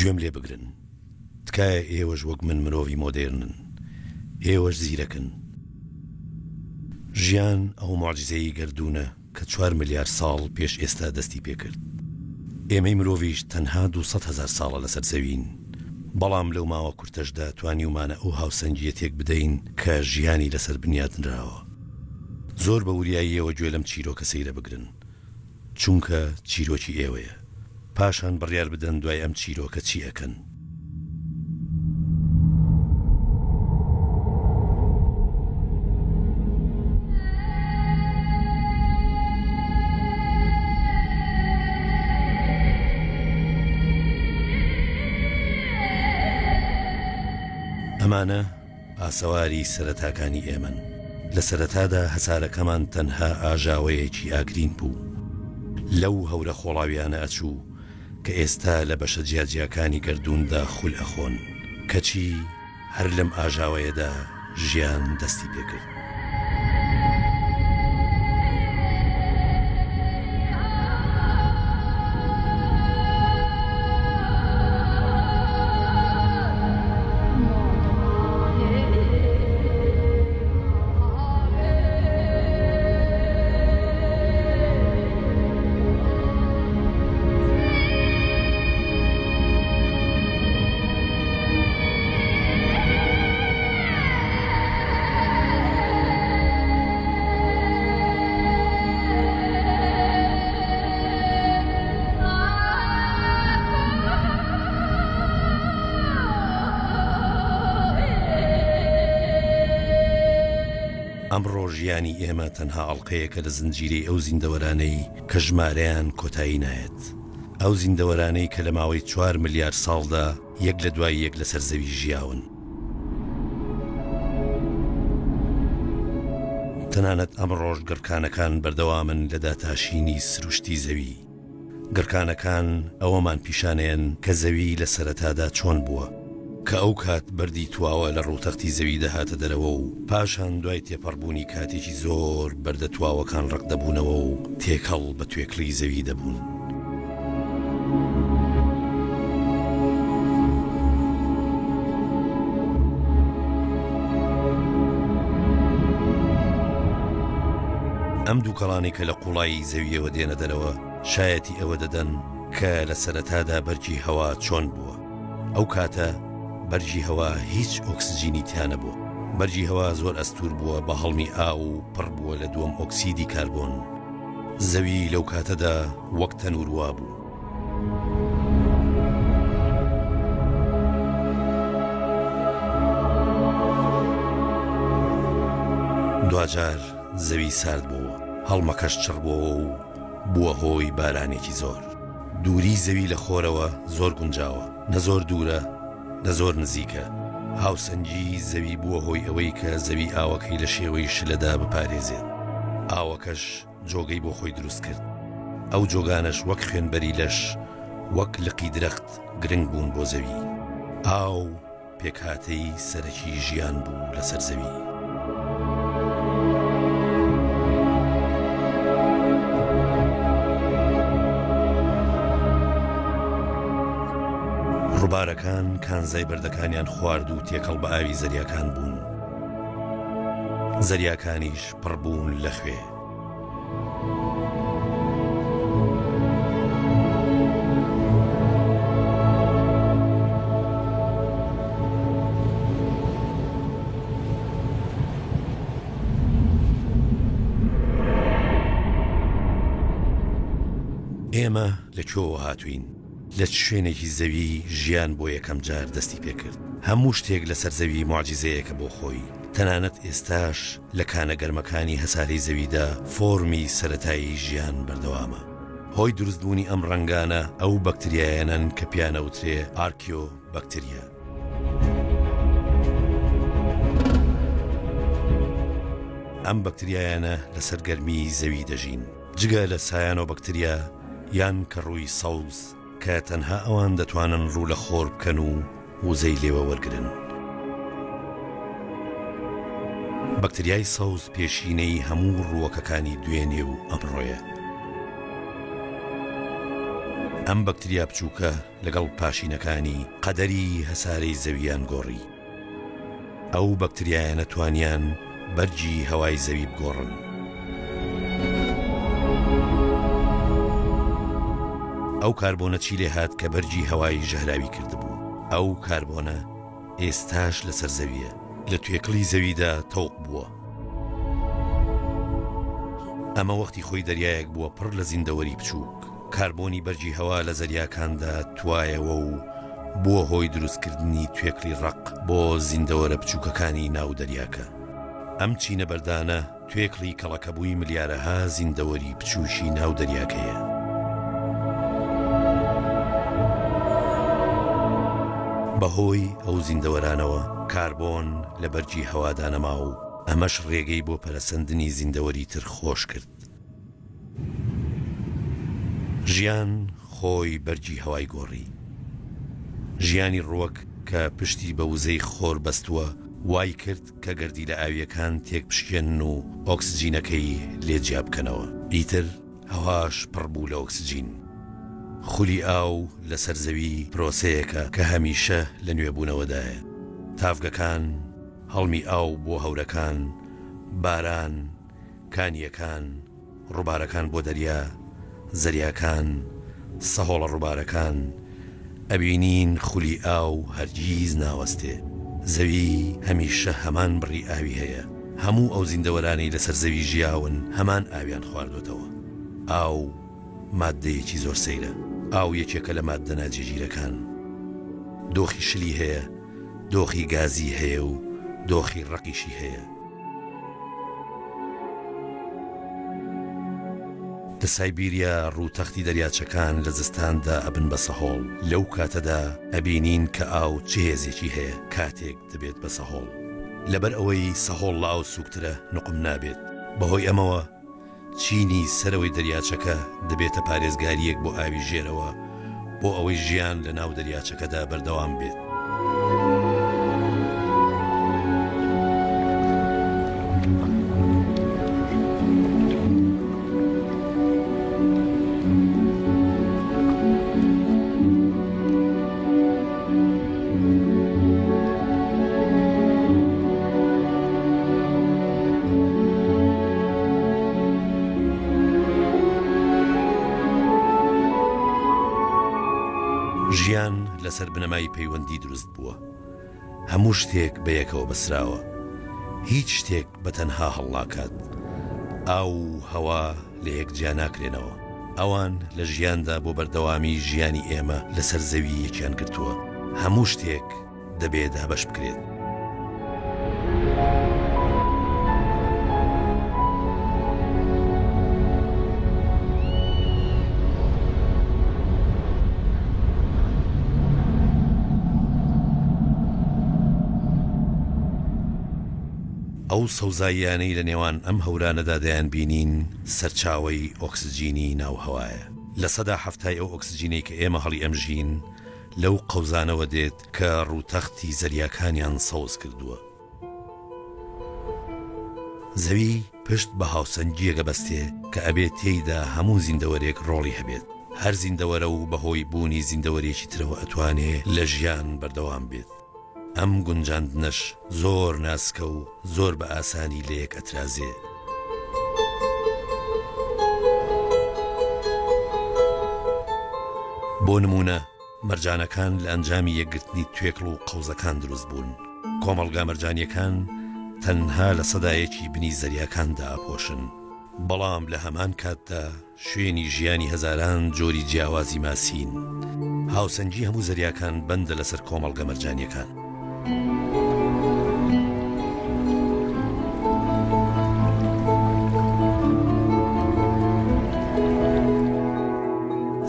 گوێم لێ بگرن تکایە ئێوەش وەک من مرۆڤی مۆدێرنن ئێوەش زیرەکن. ژیان ئەو موعجیزەی گەردوونە کە چوار ملیار ساڵ پێش ئێستا دەستی پێکرد. ئێمەی مرۆڤیش تەنها 200 هەزار ساڵە لەسەر زەوین، بەڵام لەو ماوە کورتەشدا توانیومانە ئەو هاوسەنگییە تێکبدەین کە ژیانی لەسەر بنیاتنراوە. زۆر بە وریاییەوە گوێ لەم چیرۆکە سەیرە بگرن، چونکە چیرۆکی ئێوەیە. پاشان بڕیار بدەن دوای ئەم چیرۆکە چی ئەکەن. ئەمانە ئاسەواری سەرەتاکانی ئێمەن. لە سەرەتادا هەسارەکەمان تەنها ئاژاوەیەکی ئاگرین بوو. لەو هەورە خۆڵاویانە ئەچوو کە ئێستا لە بەشە جیاجیاکانی گەردووندا خول ئەخۆن. کەچی هەر لەم ئاژاوەیەدا ژیان دەستی پێکرد. ئەمڕۆ ژیانی ئێمە تەنها ئەڵقەیەکە لە زنجیرەی ئەو زیندەوەرانەی کە ژمارەیان کۆتایی نایەت. ئەو زیندەوەرانەی کە لە ماوەی چوار ملیار ساڵدا یەک لە دوای یەک لەسەر زەوی ژیاون. تەنانەت ئەمڕۆش گڕکانەکان بەردەوامن لە داتاشینی سروشتی زەوی. گڕکانەکان ئەوەمان پیشانەیەن کە زەوی لە سەرەتادا چۆن بووە، کە ئەو کات بەردی تواوە لە ڕووتەختی زەوی دەهاتە دەرەوە و پاشان دوای تێپەڕبوونی کاتێکی زۆر بەردە تواوەکان ڕەق دەبوونەوە و تێکەڵ بە توێکڵی زەوی دەبوون. ئەم دووکەڵانەی کە لە قوڵایی زەوییەوە دێنە دەرەوە شایەتی ئەوە دەدەن کە لە سەرەتادا بەرگی هەوا چۆن بووە. ئەو کاتە بەرگی هەوا هیچ ئۆکسجینی تیا نەبووە. بەرگی هەوا زۆر ئەستوور بووە بە هەڵمی ئاو و پڕ بووە لە دووەم ئۆکسیدی کاربۆن. زەوی لەو کاتەدا وەک تەنوور وابوو. دواجار زەوی سارد بۆوە، هەڵمەکەش چڕ بۆوە و بووە هۆی بارانێکی زۆر. دووری زەوی لە خۆرەوە زۆر گونجاوە، نە زۆر دوورە نە زۆر نزیکە. هاوسەنگی زەوی بووە هۆی ئەوەی کە زەوی ئاوەکەی لە شێوەی شلەدا بپارێزێت. ئاوەکەش جۆگەی بۆ خۆی دروست کرد. ئەو جۆگانەش وەک خوێنبەری لەش، وەک لقی درەخت گرنگ بوون بۆ زەوی. ئاو پێکهاتەی سەرەکی ژیان بوو لەسەر زەوی. ڕووبارەکان کانزای بەردەکانیان خوارد و تێکەڵ بە ئاوی زەریاکان بوون. زەریاکانیش پڕ بوون لە خوێ. ئێمە لە کوێوە هاتووین؟ لە چ شوێنێکی زەوی ژیان بۆ یەکەم جار دەستی پێکرد؟ هەموو شتێک لەسەر زەوی موعجیزەیەکە بۆ خۆی، تەنانەت ئێستاش لە کانە گەرمەکانی هەسارەی زەویدا فۆرمی سەرەتایی ژیان بەردەوامە. هۆی دروستبوونی ئەم ڕەنگانە ئەو بەکتریایانەن کە پێیان ئەوترێ ئارکیۆ بەکتریا. ئەم بەکتریایانە لەسەر گەرمی زەوی دەژین، جگە لە سایانۆبەکتریا یان کەڕووی سەوز کە تەنها ئەوان دەتوانن ڕوو لە خۆر بکەن و وزەی لێوە وەرگرن. بەکتریای سەوز پێشینەی هەموو ڕووەکەکانی دوێنێ و ئەمڕۆیە. ئەم بەکتریا بچووکە لەگەڵ پاشینەکانی قەدەری هەسارەی زەوییان گۆڕی. ئەو بەکتریایانە توانیان بەرگی هەوای زەوی بگۆڕن. ئەو کاربۆنە چی لێهات کە بەرگی هەوای ژەهراوی کردبوو؟ ئەو کاربۆنە ئێستاش لەسەر زەوییە، لە توێکڵی زەویدا تەوق بووە. ئەمە وەختی خۆی دەریایەک بووە پڕ لە زیندەوەری بچووک. کاربۆنی بەرگی هەوا لە زەریاکاندا توایەوە و بووە هۆی دروستکردنی توێکڵی ڕەق بۆ زیندەوەرە بچووکەکانی ناو دەریاکە. ئەم چینە بەردانە توێکڵی کەڵەکەبووی ملیارەها زیندەوەری بچووکی ناو دەریاکەیە. بەهۆی ئەو زیندەوەرانەوە کاربۆن لە بەرگی هەوادا نەما و ئەمەش ڕێگەی بۆ پەرەسەندنی زیندەوەری تر خۆش کرد. ژیان خۆی بەرگی هەوای گۆڕی. ژیانی ڕووەک کە پشتی بە وزەی خۆر بەستووە، وای کرد کە گەردیلە ئاوییەکان تێکبشکێنن و ئۆکسجینەکەی لێ جیا بکەنەوە. ئیتر هەواش پڕ بوو لە ئۆکسجین. خولی ئاو لەسەر زەوی پرۆسەیەکە کە هەمیشە لە نوێبوونەوەدایە. تاڤگەکان، هەڵمی ئاو بۆ هەورەکان، باران، کانییەکان، ڕووبارەکان بۆ دەریا، زەریاکان، سەهۆڵە ڕووبارەکان، ئەبینین خولی ئاو هەرگیز ناوەستێ، زەوی هەمیشە هەمان بڕی ئاوی هەیە، هەموو ئەو زیندەوەرانەی لەسەر زەوی ژیاون هەمان ئاویان خواردۆتەوە. ئاو ماددەیەکی زۆر سەیرە، ئاو یەکێکە لە ماددە ناجێگیرەکان، دۆخی شلی هەیە، دۆخی گازی هەیە و دۆخی ڕەقیشی هەیە. لە سایبیریا ڕووتەختی دەریاچەکان لە زستاندا ئەبن بە سەهۆڵ، لەو کاتەدا ئەبینین کە ئاو چ هێزێکی هەیە کاتێک دەبێت بە سەهۆڵ. لەبەر ئەوەی سەهۆڵ لە ئاو سووکترە نوقم نابێت، بەهۆی ئەمەوە چینی سەرەوەی دەریاچەکە دەبێتە پارێزگارییەک بۆ ئاوی ژێرەوە بۆ ئەوەی ژیان لە ناو دەریاچەکەدا بەردەوام بێت. ژیان لەسەر بنەمای پەیوەندی دروست بووە. هەموو شتێک بەیەکەوە بەسراوە. هیچ شتێک بە تەنها هەڵناکات. ئاو و هەوا لە یەک جیا ناکرێنەوە. ئەوان لە ژیاندا بۆ بەردەوامی ژیانی ئێمە لەسەر زەوی یەکیان گرتووە. هەموو شتێک دەبێ دابەش بکرێت. ئەو سەوزاییانەی لە نێوان ئەم هەورانەدا دەیانبینین سەرچاوەی ئۆکسجینی ناو هەوایە. لەسەدا حەفتای ئەو ئۆکسجینەی کە ئێمە هەڵیئەمژین لەو قەوزانەوە دێت کە ڕووتەختی زەریاکانیان سەوز کردووە. زەوی پشت بە هاوسەنگییەک ئەبەستێ کە ئەبێ تێیدا هەموو زیندەوەرێک ڕۆڵی هەبێت. هەر زیندەوەرە و بەهۆی بوونی زیندەوەرێکی ترەوە ئەتوانێ لە ژیان بەردەوام بێت. ئەم گونجاندنەش زۆر ناسکە و زۆر بە ئاسانی لەیەک ئەترازێ. بۆ نموونە مەرجانەکان لە ئەنجامی یەکگرتنی توێکڵ و قەوزەکان دروست بوون. کۆمەڵگا مەرجانییەکان تەنها لە سەدا یەکی بنی زەریاکاندا ئەپۆشن، بەڵام لە هەمان کاتدا شوێنی ژیانی هەزاران جۆری جیاوازی ماسین. هاوسەنگی هەموو زەریاکان بەندە لەسەر کۆمەڵگە مەرجانییەکان.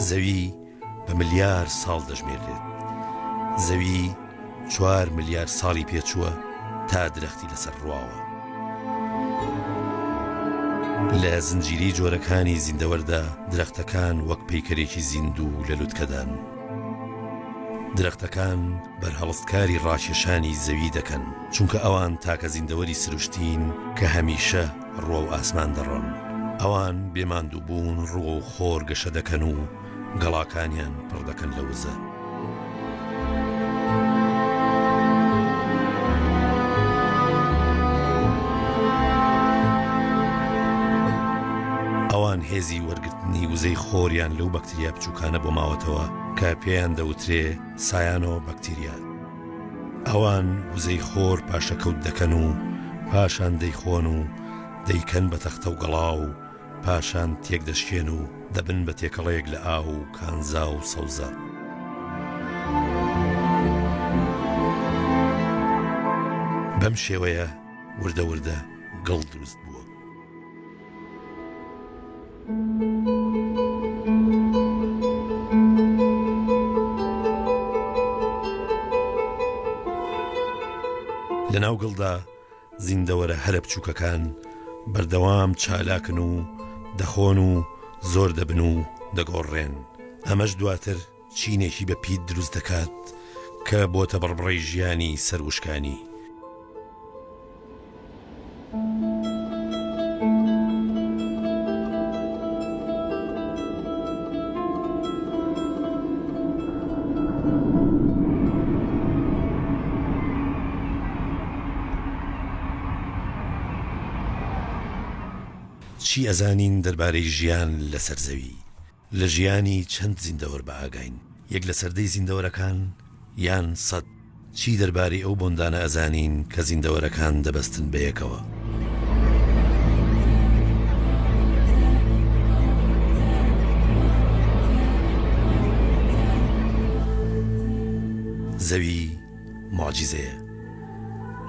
زەوی بە ملیار ساڵ دەژمێررێت. زەوی چوار ملیار ساڵی پێچووە تا درەختی لەسەر ڕواوە. لە زنجیرەی جۆرەکانی زیندەوەردا درەختەکان وەک پەیکەرێکی زیندوو لە لوتکەدان. درەختەکان بەرهەڵستکاری ڕاکێشانی زەوی دەکەن، چونکە ئەوان تاکە زیندەوەری سروشتین کە هەمیشە ڕووەو ئاسمان دەڕۆن. ئەوان بێ ماندووبوون ڕووەو خۆر گەشە دەکەن و. گەڵاکانیان پڕ دەکەن لە وزە. ئەوان هێزی وەرگرتنی وزەی خۆریان لەو بەکتریا بچووکانە بۆ ماوەتەوە کە پێیان دەوترێ سایانۆ بەکتریا. ئەوان وزەی خۆر پاشەکەوت دەکەن و پاشان دەیخۆن و دەیکەن بە تەختە و گەڵا و پاشان تێکدەشکێن و دەبن بە تێکەڵەیەک لە ئاو و کانزا و سەوزە. بەم شێوەیە وردە وردە گڵ دروست بووە. لەناو گڵدا زیندەوەرە هەرە بچووکەکان بەردەوام چالاکن و دەخۆن و زۆر دەبن و دەگۆڕرێن، ئەمەش دواتر چینێکی بە پیت دروست دەکات کە بۆتە بڕبڕەی ژیانی سەر وشکانی. چی ئەزانین دەربارەی ژیان لەسەر زەوی؟ لە ژیانی چەند زیندەوەر بەئاگاین؟ یەک لەسەر دەی زیندەوەرەکان یان سەد؟ چی دەربارەی ئەو بۆندانە ئەزانین کە زیندەوەرەکان دەبەستن بەیەکەوە؟ زەوی موعجیزەیە،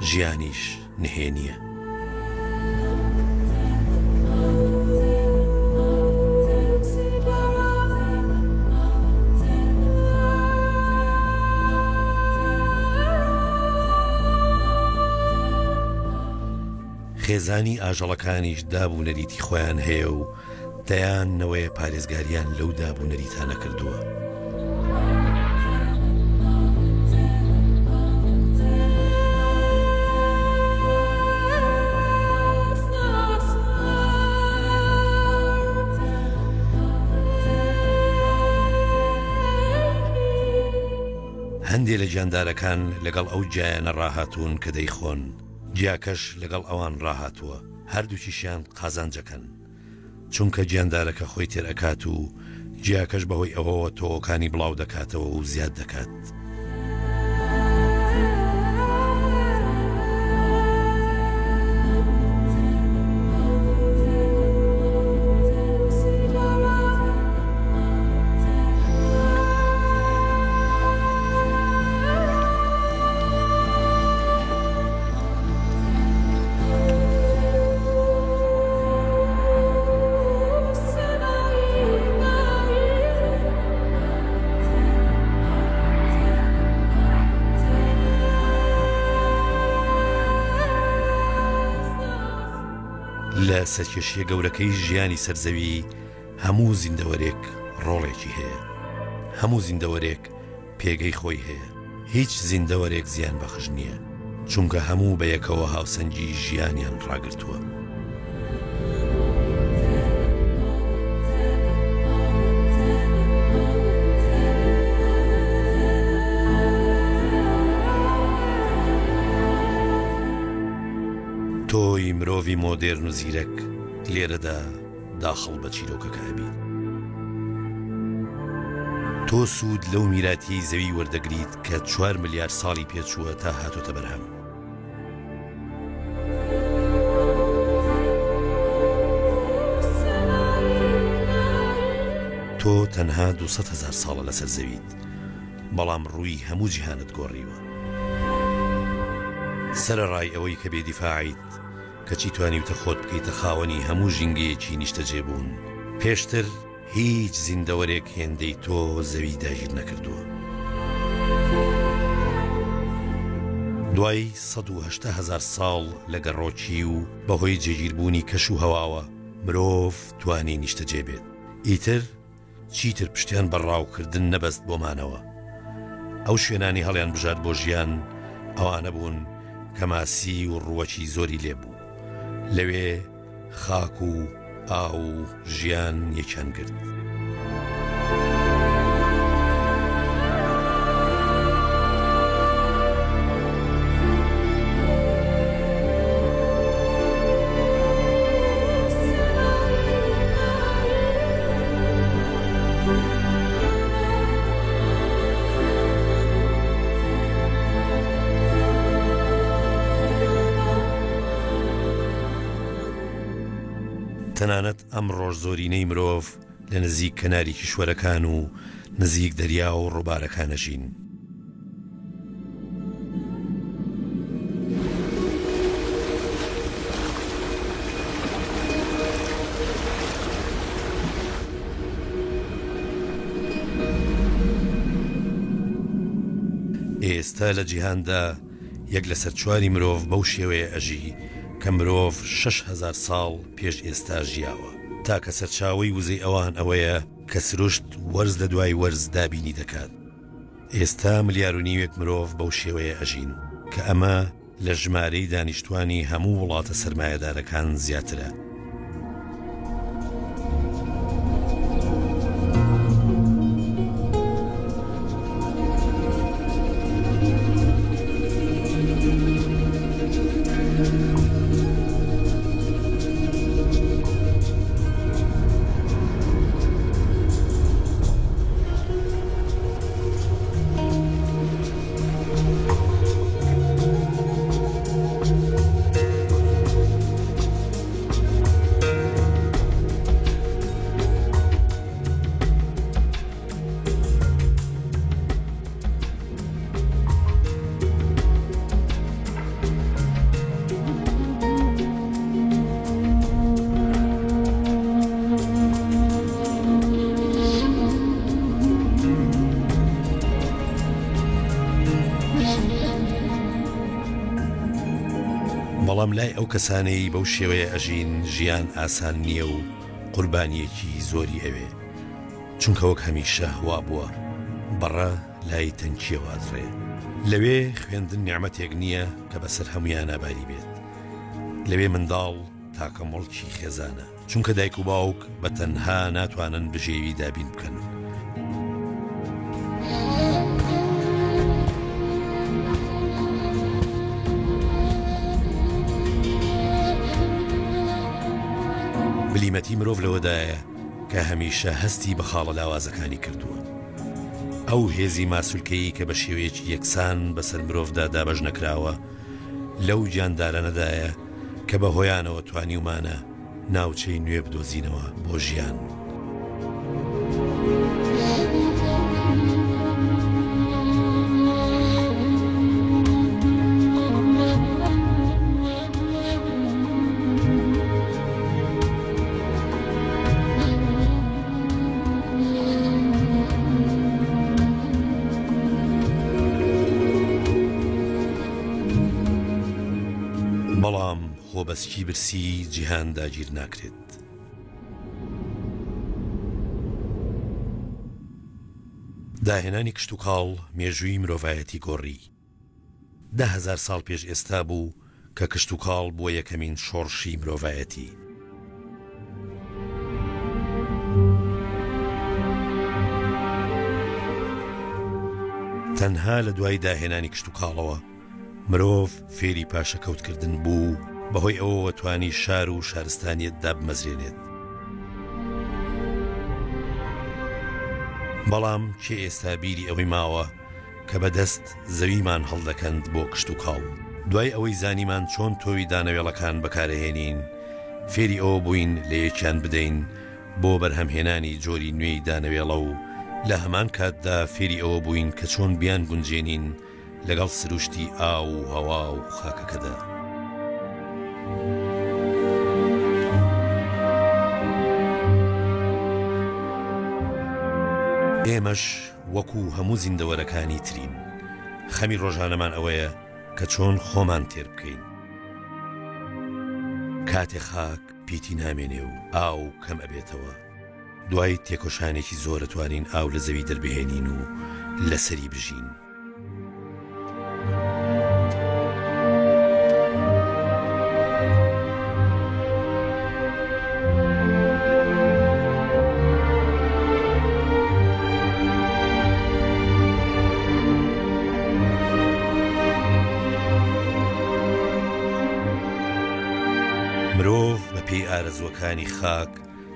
ژیانیش نهێنییە. خێزانی ئاژەڵەکانیش داب و نەریتی خۆیان هەیە و دەیان نەوەیە پارێزگاریان لەو داب و نەریتانە کردووە. هەندێ لە گیاندارەکان لەگەڵ ئەو گیایانە ڕاهاتوون کە دەیخۆن، گیاکەش لەگەڵ ئەوان ڕاهاتووە، هەردووکیشیان قازانجەکەن. چونکە گیاندارەکە خۆی تێر ئەکات و گیاکەش بەهۆی ئەوەوە تۆوەکانی بڵاو دەکاتەوە و زیاد دەکات. لە سەرکێشییە گەورەکەی ژیانی سەر زەوی هەموو زیندەوەرێک ڕۆڵێکی هەیە. هەموو زیندەوەرێک پێگەی خۆی هەیە، هیچ زیندەوەرێک زیان بەخش نییە، چونکە هەموو بەیەکەوە هاوسەنگی ژیانیان ڕاگرتووە. تۆی مرۆڤی مۆدێرن و زیرەک لێرەدا داخڵ بە چیرۆکەکە ئەبیت. تۆ سوود لەو میراتیەی زەوی وەردەگریت کە چوار ملیار ساڵی پێچووە تا هاتۆتە بەرهەم. تۆ تەنها 200 هەزار ساڵە لەسەر زەویت، بەڵام ڕووی هەموو جیهانت گۆڕیوە. سەرەڕای ئەوەی کە بێدیفاعیت، کەچی توانیوتە خۆت بکەیتە خاوەنی هەموو ژینگەیەکی نیشتەجێبوون. پێشتر هیچ زیندەوەرێک هێندەی تۆ زەوی داگیر نەکردووە. دوای 180 هەزار ساڵ لە گەڕۆکی و بەهۆی جێگیربوونی کەش و هەواوە مرۆڤ توانی نیشتەجێ بێت. ئیتر چیتر پشتیان بە ڕاوکردن نەبەست بۆ مانەوە. ئەو شوێنانەی هەڵیان بژارد بۆ ژیان ئەوانە بوون کە ماسی و ڕووەکی زۆری لێ بوو. لەوێ خاک و ئاو و ژیان یەکیان گرت. تەنانەت ئەمڕۆش زۆرینەی مرۆڤ لە نزیک کەناری کیشوەرەکان و نزیک دەریا و ڕووبارەکان ئەژین. ئێستا لە جیهاندا یەک لەسەر چواری مرۆڤ بەو شێوەیە ئەژی کە مرۆڤ 6000 ساڵ پێش ئێستا ژیاوە. تاکە سەرچاوەی وزەی ئەوان ئەوەیە کە سروشت وەرز لە دوای وەرز دابینی دەکات. ئێستا ملیار و نیوێک مرۆڤ بەو شێوەیە ئەژین، کە ئەمە لە ژمارەی دانیشتوانی هەموو وڵاتە سەرمایەدارەکان زیاترە. بەڵام لای ئەو کەسانەی بەو شێوەیە ئەژین ژیان ئاسان نییە و قوربانییەکی زۆری ئەوێ چونکە وەک هەمیشە وابووە بەڕە لای تەنکیەوە ئەدڕێ. لەوێ خوێندن نیعمەتێک نییە کە بەسەر هەموویانا باری بێت. لەوێ منداڵ تاکە موڵکی خێزانە، چونکە دایک و باوک بە تەنها ناتوانن بژێوی دابین بکەن. بلیمەتی مرۆڤ لەوەدایە کە هەمیشە هەستی بە خاڵە لاوازەکانی کردووە. ئەو هێزی ماسولکەیی کە بە شێوەیەکی یەکسان بەسەر مرۆڤدا دابەش نەکراوە، لەو گیاندارانەدایە کە بە هۆیانەوە توانیومانە ناوچەی نوێ بدۆزینەوە بۆ ژیان. بەڵام خۆ بەسکی برسی جیهان داگیر ناکرێت. داهێنانی کشتوکاڵ مێژووی مرۆڤایەتی گۆڕی. 10,000 ساڵ پێش ئێستا بوو کە کشتوکاڵ بووە یەکەمین شۆڕشی مرۆڤایەتی. تەنها لە دوای داهێنانی کشتوکاڵەوە مرۆڤ فێری پاشەکەوتکردن بوو و بەهۆی ئەوەوە توانی شار و شارستانیەت دابمەزرێنێت. بەڵام کێ ئێستا بیری ئەوەی ماوە کە بە دەست زەویمان هەڵدەکەند بۆ کشتوکاڵ. دوای ئەوەی زانیمان چۆن تۆوی دانەوێڵەکان بەکارئەهێنین، فێری ئەوە بووین لە یەکیان بدەین بۆ بەرهەمهێنانی جۆری نوێی دانەوێڵە و لە هەمان کاتدا فێری ئەوە بووین کە چۆن بیانگونجێنین لەگەڵ سروشتی ئاو و هەوا و خاکەکەدا. ئێمەش وەکو هەموو زیندەوەرەکانی ترین، خەمی ڕۆژانەمان ئەوەیە کە چۆن خۆمان تێر بکەین. کاتێ خاک پیتی نامێنێ و ئاو کەم ئەبێتەوە، دوای تێکۆشانێکی زۆر ئەتوانین ئاو لە زەوی دەربهێنین و لەسەری بژین. مرۆڤ بەپێی ئارەزووەکانی خاک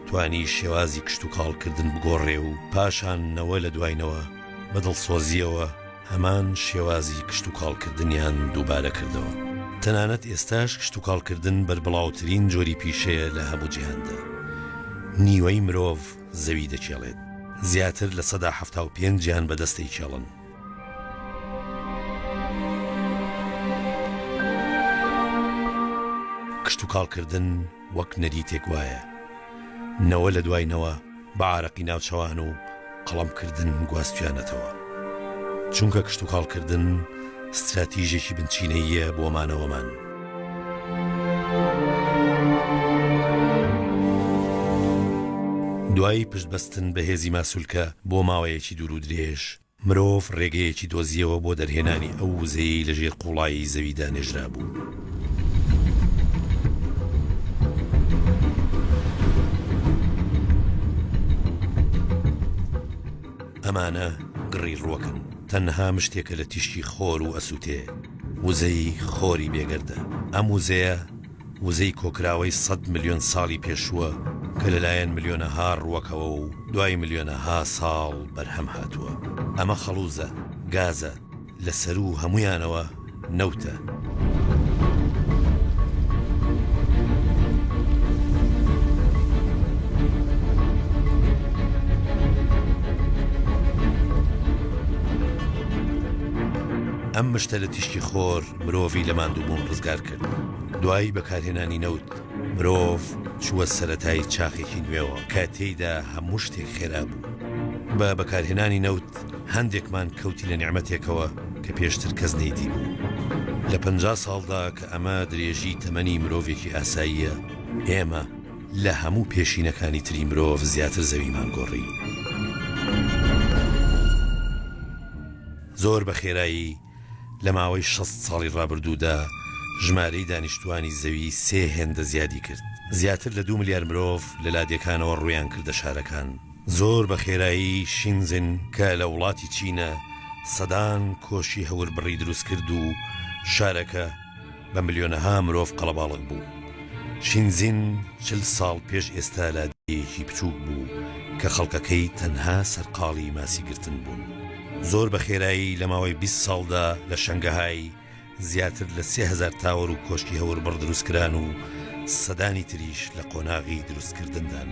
توانی شێوازی کشتوکاڵکردن بگۆڕێ و پاشان نەوە لە دوای نەوە بە دڵسۆزییەوە هەمان شێوازی کشتوکاڵکردنیان دووبارە کردەوە. تەنانەت ئێستاش کشتوکاڵکردن بەربڵاوترین جۆری پیشەیە لە هەموو جیهاندا. نیوەی مرۆڤ زەوی دەکێڵێت، زیاتر 75% یان بە دەست دەیکێڵن. کشتوکاڵکردن وەک نەریتێک وایە، نەوە لە دوای نەوە بە عارەقی ناوچەوان و قەڵەمکردن گواستویانەتەوە. چونکە کشتوکاڵکردن ستراتیژێکی بنچینەییە بۆ مانەوەمان. دوای پشتبەستن بە هێزی ماسولکە بۆ ماوەیەکی دوورودرێژ، مرۆڤ ڕێگەیەکی دۆزییەوە بۆ دەرهێنانی ئەو وزەیەی لە ژێر قووڵایی زەویدا نێژرابوو. ئەمانە گڕی ڕووەکن، تەنها مشتێکە لە تیشکی خۆر و ئەسووتێ، وزەی خۆری بێگەردە. ئەم وزەیە وزەی کۆکراوەی سەد ملیۆن ساڵی پێشووە کە لەلایەن ملیۆنەها ڕووەکەوە و دوای ملیۆنەها ساڵ بەرهەم هاتووە. ئەمە خەڵووزە، گازە، لە سەروو هەموویانەوە نەوتە. ئەم مشتە لە تیشکی خۆر مرۆڤی لە ماندووبوون ڕزگار کرد. دوای بەکارهێنانی نەوت، مرۆڤ چووە سەرەتای چاخێکی نوێوە کە تێیدا هەموو شتێک خێرا بوو. بە بەکارهێنانی نەوت هەندێکمان کەوتینە نیعمەتێکەوە کە پێشتر کەس نەیدیبوو. لە 50 ساڵدا کە ئەمە درێژی تەمەنی مرۆڤێکی ئاساییە، ئێمە لە هەموو پێشینەکانی تری مرۆڤ زیاتر زەویمان گۆڕی. زۆر بە خێرایی لە ماوەی 60 ساڵی ڕابردوودا ژمارەی دانیشتووانی زەوی سێ هێندە زیادی کرد. زیاتر لە دوو ملیار مرۆڤ لە لادێکانەوە ڕوویان کردە شارەکان. زۆر بە خێرایی شینزن کە لە وڵاتی چینە سەدان کۆشی هەوربڕی دروست کرد و شارەکە بە ملیۆنەها مرۆڤ قەڵەباڵغ بوو. شینزین 40 ساڵ پێش ئێستا لادێیەکی بچووک بوو کە خەڵکەکەی تەنها سەرقاڵی ماسیگرتن بوون. زۆر بە خێرایی لە ماوەی 20 ساڵدا لە شەنگەهای زیاتر لە 3000 تاوەر و کۆشکی هەوربڕ دروستکران و سەدانی تریش لە قۆناغی دروستکردندان.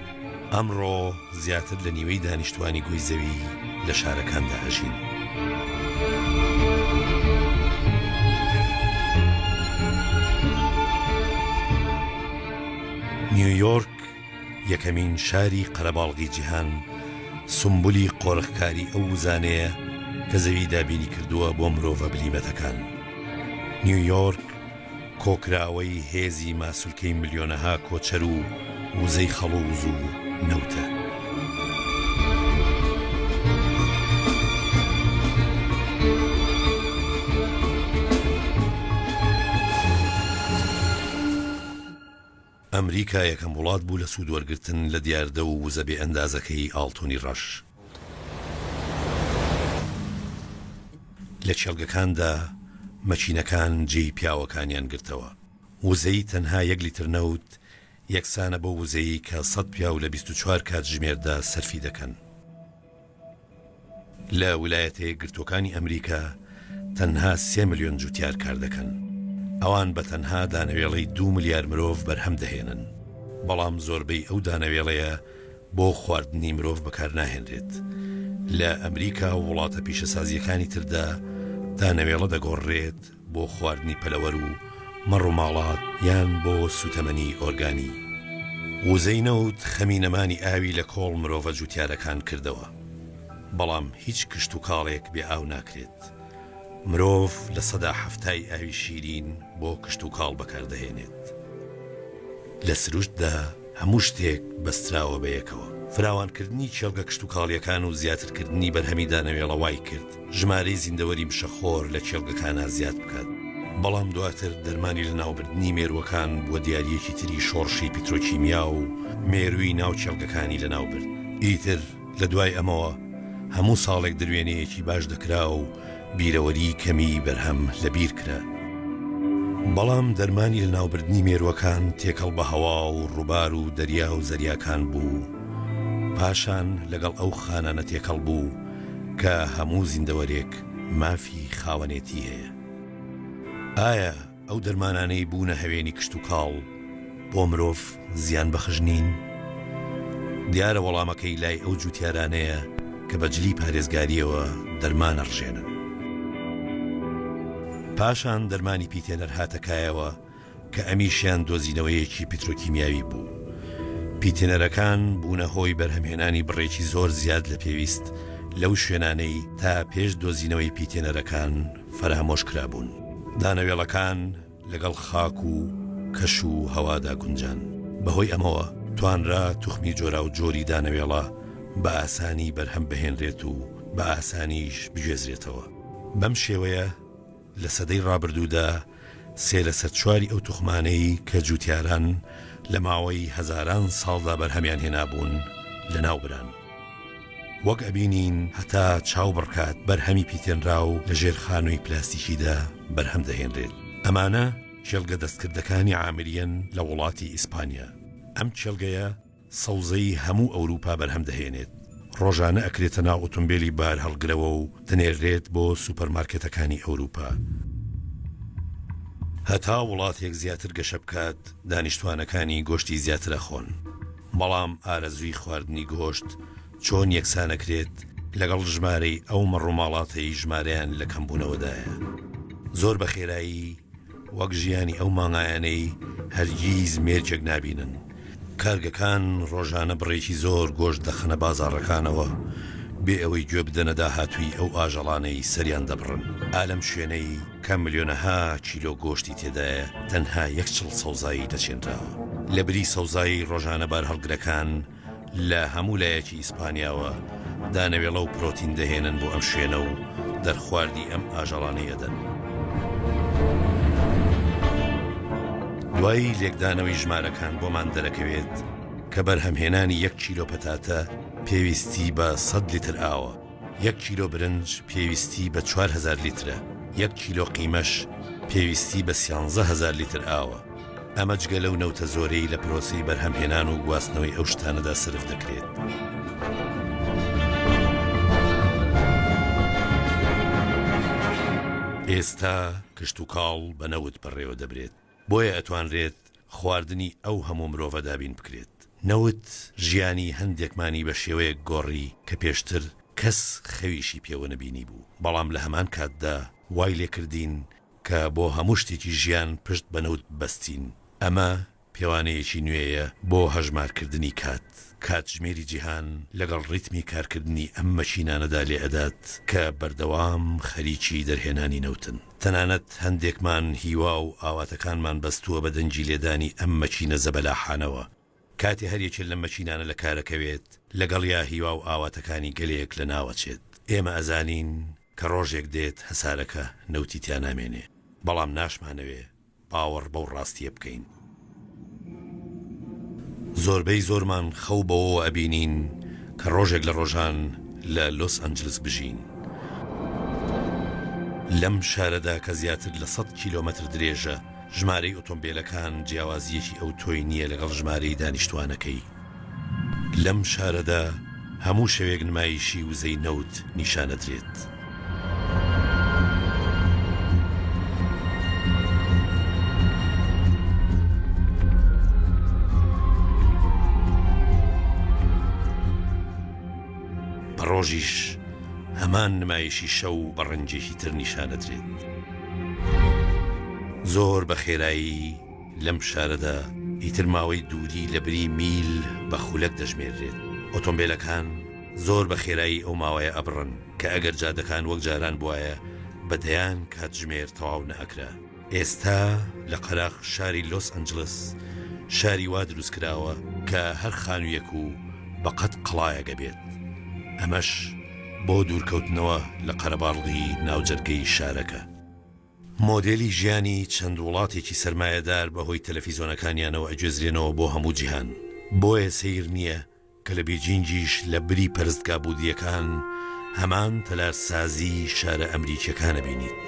ئەمڕۆ زیاتر لە نیوەی دانیشتوانی گۆی زەوی لە شارەکاندا ئەژین. نیویۆرک یەکەمین شاری قەرەباڵغی جیهان، سومبولی قۆرخکاری ئەو وزانەیە کە زەوی دابینی کردووە بۆ مرۆڤە بلیمەتەکان. نیویۆرک کۆکراوەی هێزی ماسولکەی ملیۆنەها کۆچەر و وزەی خەڵووز و نەوتە. ئەمریکا یەکەم وڵات بوو لە سوودوەرگرتن لە دیاردە و وزە بێ ئەندازەکەی ئاڵتونی ڕەش. لە کێڵگەکاندا مەکینەکان جێی پیاوەکانیان گرتەوە. وزەی تەنها یەک لیتر نەوت یەکسانە بەو وزەیەی کە سەد پیاو لە 24 کاتژمێردا سەرفی دەکەن. لە ولایەتە یەکگرتووەکانی ئەمریکا تەنها سێ ملیۆن جوتیار کار دەکەن. ئەوان بە تەنها دانەوێڵەی دوو ملیار مرۆڤ بەرهەم دەهێنن. بەڵام زۆربەی ئەو دانەوێڵەیە بۆ خواردنی مرۆڤ بەکارناهێنرێت. لە ئەمریکا و وڵاتە پیشەسازییەکانی تردا دانەوێڵە دەگۆڕرێت بۆ خواردنی پەلەوەر و مەڕ و ماڵات یان بۆ سووتەمەنی ئۆرگانی. وزەی نەوت خەمی نەمانی ئاوی لە کۆڵ مرۆڤە جووتیارەکان کردەوە. بەڵام هیچ کشتوکاڵێک بێ ئاو ناکرێت. مرۆڤ لە سەدا حەفتای ئاوی شیرین بۆ کشتوکاڵ بەکاردەهێنێت. لە سروشتدا هەموو شتێک بەستراوە بە یەکەوە. فراوانکردنی کێڵگە کشتوکاڵییەکان و زیاترکردنی بەرهەمی دانەوێڵە وایکرد ژمارەی زیندەوەری مشەخۆر لە کێڵگەکانا زیاد بکات. بەڵام دواتر دەرمانی لەناوبردنی مێرووەکان بووە دیارییەکی تری شۆڕشی پیترۆکیمیا و مێرووی ناو کێڵگەکانی لەناوبرد. ئیتر لە دوای ئەمەوە هەموو ساڵێک دروێنەیەکی باش دەکرا و بیرەوەریی کەمیی بەرهەم لە بیر کرا. بەڵام دەرمانی لەناوبردنی مێرووەکان تێکەڵ بە هەوا و ڕووبار و دەریا و زەریاکان بوو، پاشان لەگەڵ ئەو خانانە تێکەڵ بوو کە هەموو زیندەوەرێک مافی خاوەنێتی هەیە. ئایا ئەو دەرمانانەی بوونە هەوێنی کشتوکاڵ بۆ مرۆڤ زیان بەخش نین؟ دیارە وەڵامەکەی لای ئەو جووتیارانەیە کە بە جلی پارێزگارییەوە دەرمان ئەڕژێنن. پاشان دەرمانی پیتێنەر هاتە کایەوە کە ئەمیشیان دۆزینەوەیەکی پترۆکیمیاوی بوو. پیتێنەرەکان بوونە هۆی بەرهەمهێنانی بڕێکی زۆر زیاد لە پێویست لەو شوێنانەی تا پێش دۆزینەوەی پیتێنەرەکان فەرامۆش کرابوون. دانەوێڵەکان لەگەڵ خاک و کەش و هەوادا گونجان. بەهۆی ئەمەوە توانرا توخمی جۆراوجۆری دانەوێڵە بە ئاسانی بەرهەم بهێنرێت و بە ئاسانیش بگوێزرێتەوە. بەم شێوەیە لە سەدەی ڕابردوودا سێ لەسەر چواری ئەو توخمانەی کە جووتیاران لە ماوەی هەزاران ساڵدا بەرهەمیان هێنابوون لەناوبران. وەک ئەبینین هەتا چاو بڕکات بەرهەمی پیتێنراو لە ژێر خانووی پلاستیکیدا بەرهەم دەهێنرێت. ئەمانە کێڵگە دەستکردەکانی عامریەن لە وڵاتی ئیسپانیا. ئەم کێڵگەیە سەوزەی هەموو ئەوروپا بەرهەم دەهێنێت. ڕۆژانە ئەکرێتە ناو ئۆتۆمبێلی بارهەڵگرەوە و دەنێررێت بۆ سوپەرمارکێتەکانی ئەوروپا. هەتا وڵاتێک زیاتر گەشە بکات دانیشتوانەکانی گۆشتی زیاتر ئەخۆن. بەڵام ئارەزووی خواردنی گۆشت چۆن یەکسانەکرێت لەگەڵ ژمارەی ئەو مەڕوماڵاتەی ژمارەیان لە کەمبوونەوەدایە زۆر بە خێرایی وەک ژیانی ئەو مانگایانەی هەرگیز مێرگێک نابینن کارگەکان ڕۆژانە بڕێکی زۆر گۆشت دەخەنە بازاڕەکانەوە بێ ئەوەی گوێ بدەنە داهاتووی ئەو ئاژەڵانەی سەریان دەبڕن ئا لەم شوێنەی کە ملیۆنەها کیلۆ گۆشتی تێدایە تەنها یەک چڵ سەوزایی نەچێنراوە. لەبری سەوزایی ڕۆژانە بارهەڵگرەکان لە هەموو لایەکی ئیسپانیاوە دانەوێڵە و پرۆتین دەهێنن بۆ ئەم شوێنە و دەرخواردی ئەم ئاژەڵانەی ئەدەن. دوای لێکدانەوەی ژمارەکان بۆمان دەرەکەوێت کە بەرهەمهێنانی یەک کیلۆ پەتاتە پێویستی بە سەد لیتر ئاوە. یەک کیلۆ برنج پێویستی بە 4000 لیترە، یەک کیلۆ قیمەش پێویستی بە 13000 لیتر ئاوە. ئەمە جگە لەو نەوتە زۆرەی لە پرۆسەی بەرهەمهێنان و گواستنەوەی ئەو شتانەدا سەرف دەکرێت. ئێستا کشتوکاڵ بە نەوت بەڕێوە دەبرێت. بۆیە ئەتوانرێت خواردنی ئەو هەموو مرۆڤە دابین بکرێت. نەوت ژیانی هەندێکمانی بە شێوەیەک گۆڕی کە پێشتر کەس خەویشی پێوە نەبینیبوو، بەڵام لە هەمان کاتدا وای لێکردین کە بۆ هەموو شتێکی ژیان پشت بە نەوت ببەستین. ئەمە پێوانەیەکی نوێیە بۆ هەژمارکردنی کات. کاتژمێری جیهان لەگەڵ ڕیتمی کارکردنی ئەم مەکینانەدا لێئەدات کە بەردەوام خەریکی دەرهێنانی نەوتن. تەنانەت هەندێکمان هیوا و ئاواتەکانمان بەستووە بە دەنگی لێدانی ئەم مەکینە زەبەلاحانەوە. کاتێ هەر یەکێ لەم مەکینانە لە کارەکەوێت، لەگەڵیا هیوا و ئاواتەکانی گەلێک لە ناوەچێت. ئێمە ئەزانین کە ڕۆژێک دێت هەسارەکە نەوتی تیا نامێنێ، بەڵام ناشمانەوێ باوەڕ بەو ڕاستییە بکەین. زۆربەی زۆرمان خەو بەوەوە ئەبینین کە ڕۆژێک لە ڕۆژان لە لۆس ئەنجلس بژین. لەم شارەدا کە زیاتر لە سەد کیلۆمەتر درێژە، ژمارەی ئۆتۆمبێلەکان جیاوازییەکی ئەوتۆی نییە لەگەڵ ژمارەی دانیشتووانەکەی. لەم شارەدا هەموو شەوێک نمایشی وزەی نەوت نیشانەدرێت. بە ڕۆژیش هەمان نمایشی شەو بە ڕەنگێکی تر نیشانەدرێت. زۆر بە خێرایی لەم شارەدا ئیتر ماوەی دووری لە بری میل بە خولەک دەژمێررێت. ئۆتۆمبێلەکان زۆر بە خێرایی ئەو ماوەیە ئەبڕن کە ئەگەر جادەکان وەک جاران بوایە بە دەیان کاتژمێر تەواو نەئەکرا. ئێستا لە قەراخ شاری لۆس ئەنجلس شاری وا دروست کراوە کە هەر خانوویەک و بە قەد قەڵایەک ئەبێت. ئەمەش بۆ دوورکەوتنەوە لە قەرەباڵغی ناوجەرگەی شارەکە. مۆدێلی ژیانی چەند وڵاتێکی سەرمایەدار بە هۆی تەلەفیزۆنەکانیانەوە ئەگوێزرێنەوە بۆ هەموو جیهان، بۆیە سەیر نییە کە لە بیجینگیش لە بری پەرستگا بودییەکان هەمان تەلارسازیی شارە ئەمریکییەکان ئەبینیت.